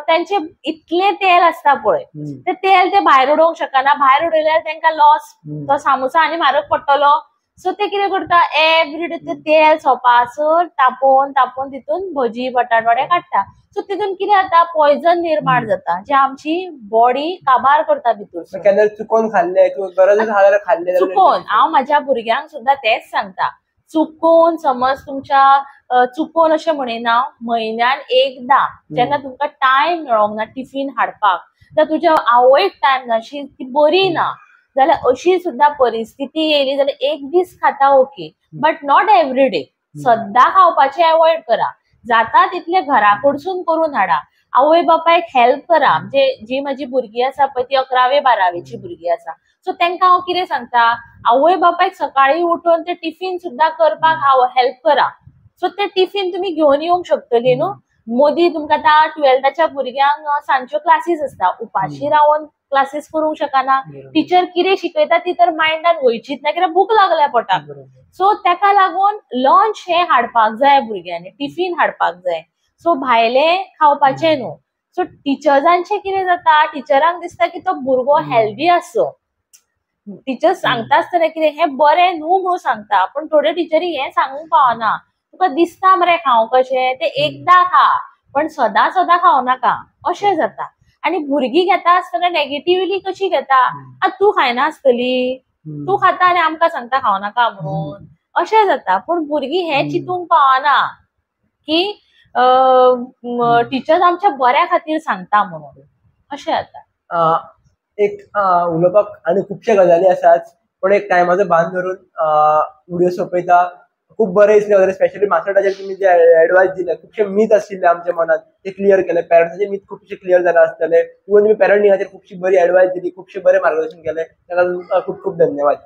त्यांचे इतले तेल आसता पळय, ते तेल ते भायर उडोवंक शकना, भायर उडयल्यार तांकां लॉस, तो सामोसा आनी म्हारग पडटलो. सो ते कितें करता, एवरीडे ते तेल सोपासर तापोवन तापोवन तितून भजी बटाटवडे काडटा. सो तितून कितें जाता, पॉयझन निर्माण जाता, जे आमची बॉडी काबार करता भितर. केन्ना चुकोन खाल्ले, गरज आसा खाल्ले चुकोन. हांव म्हाज्या भुरग्यांक सुद्दां तेंच सांगता, चुकोन समज तुमच्या चुकोन अशें म्हणिना, म्हयन्यान एकदां जेन्ना तुमकां टायम मेळोंक ना टिफीन हाडपाक, जाल्यार तुज्या आवयक टायम ना, ती बरी ना जाल्यार अशी सुद्दां परिस्थिती येयली जाल्यार एक दीस खाता okay, but not every day. सद्दां खावपाचें एवॉयड करा, जाता तितलें घरा कडसून करून हाडा, आवय बापायक हेल्प करा. म्हणजे जी म्हाजी भुरगीं आसा पळय ती 11वी 12वीची भुरगीं आसा, सो तांकां हांव कितें सांगता, आवय बापायक सकाळीं उठून ते टिफीन सुद्दां करपाक हांव हेल्प करा. सो ते टिफीन तुमी घेवन येवंक शकतली न्हू. मोदी तुमकां आतां 12थाच्या भुरग्यांक सांजच्यो क्लासीस आसता, उपाशी रावन क्लासीस करूंक शकना, टिचर कितें शिकयता ती तर मायंडान वयचीच ना, कित्याक भूक लागल्या पोटाक. सो ताका लागून लंच हें हाडपाक जाय भुरग्यांनी, टिफीन हाडपाक जाय, सो भायलें खावपाचें न्हू. सो टिचर्सांचें कितें जाता, टिचरांक दिसता की तो भुरगो हेल्दी आसचो, टिचर सांगता आसतना कितें हें बरें न्हू म्हणून सांगता, पूण थोड्यो टिचरी हें सांगूंक पावना, तुका दिसता मरे खावं कशें ते एकदां खा, पण सदां सदां खावं नाका अशें जाता. आनी भुरगीं घेता आसतना नेगेटिवली कशी घेता, तूं खायना आसतली, तूं खाता आनी आमकां सांगता खावं नाका म्हणून, अशें जाता. पूण भुरगीं हें चिंतूंक पावना की टिचर्स आमच्या बऱ्या खातीर सांगता म्हणून, अशें जाता. एक उलोवपाक आनी खुबशे गजाली आसात, पण एक टायमाचो भान धरून व्हिडिओ सोंपयता. खूब बरें दिसलें, स्पेशली मार्शल तुमी जे एडवायस दिले, खुबशे मीथ आशिल्ले आमच्या मनात ते क्लियर केले, पेरंट्साचे मीथ खुबशे क्लियर जाले आसतले, इवन तुमी पेरंटिंगाचेर खुबशी बरी एडवायस दिली, खुबशे बरें मार्गदर्शन केलें, ताका खूब खूब धन्यवाद.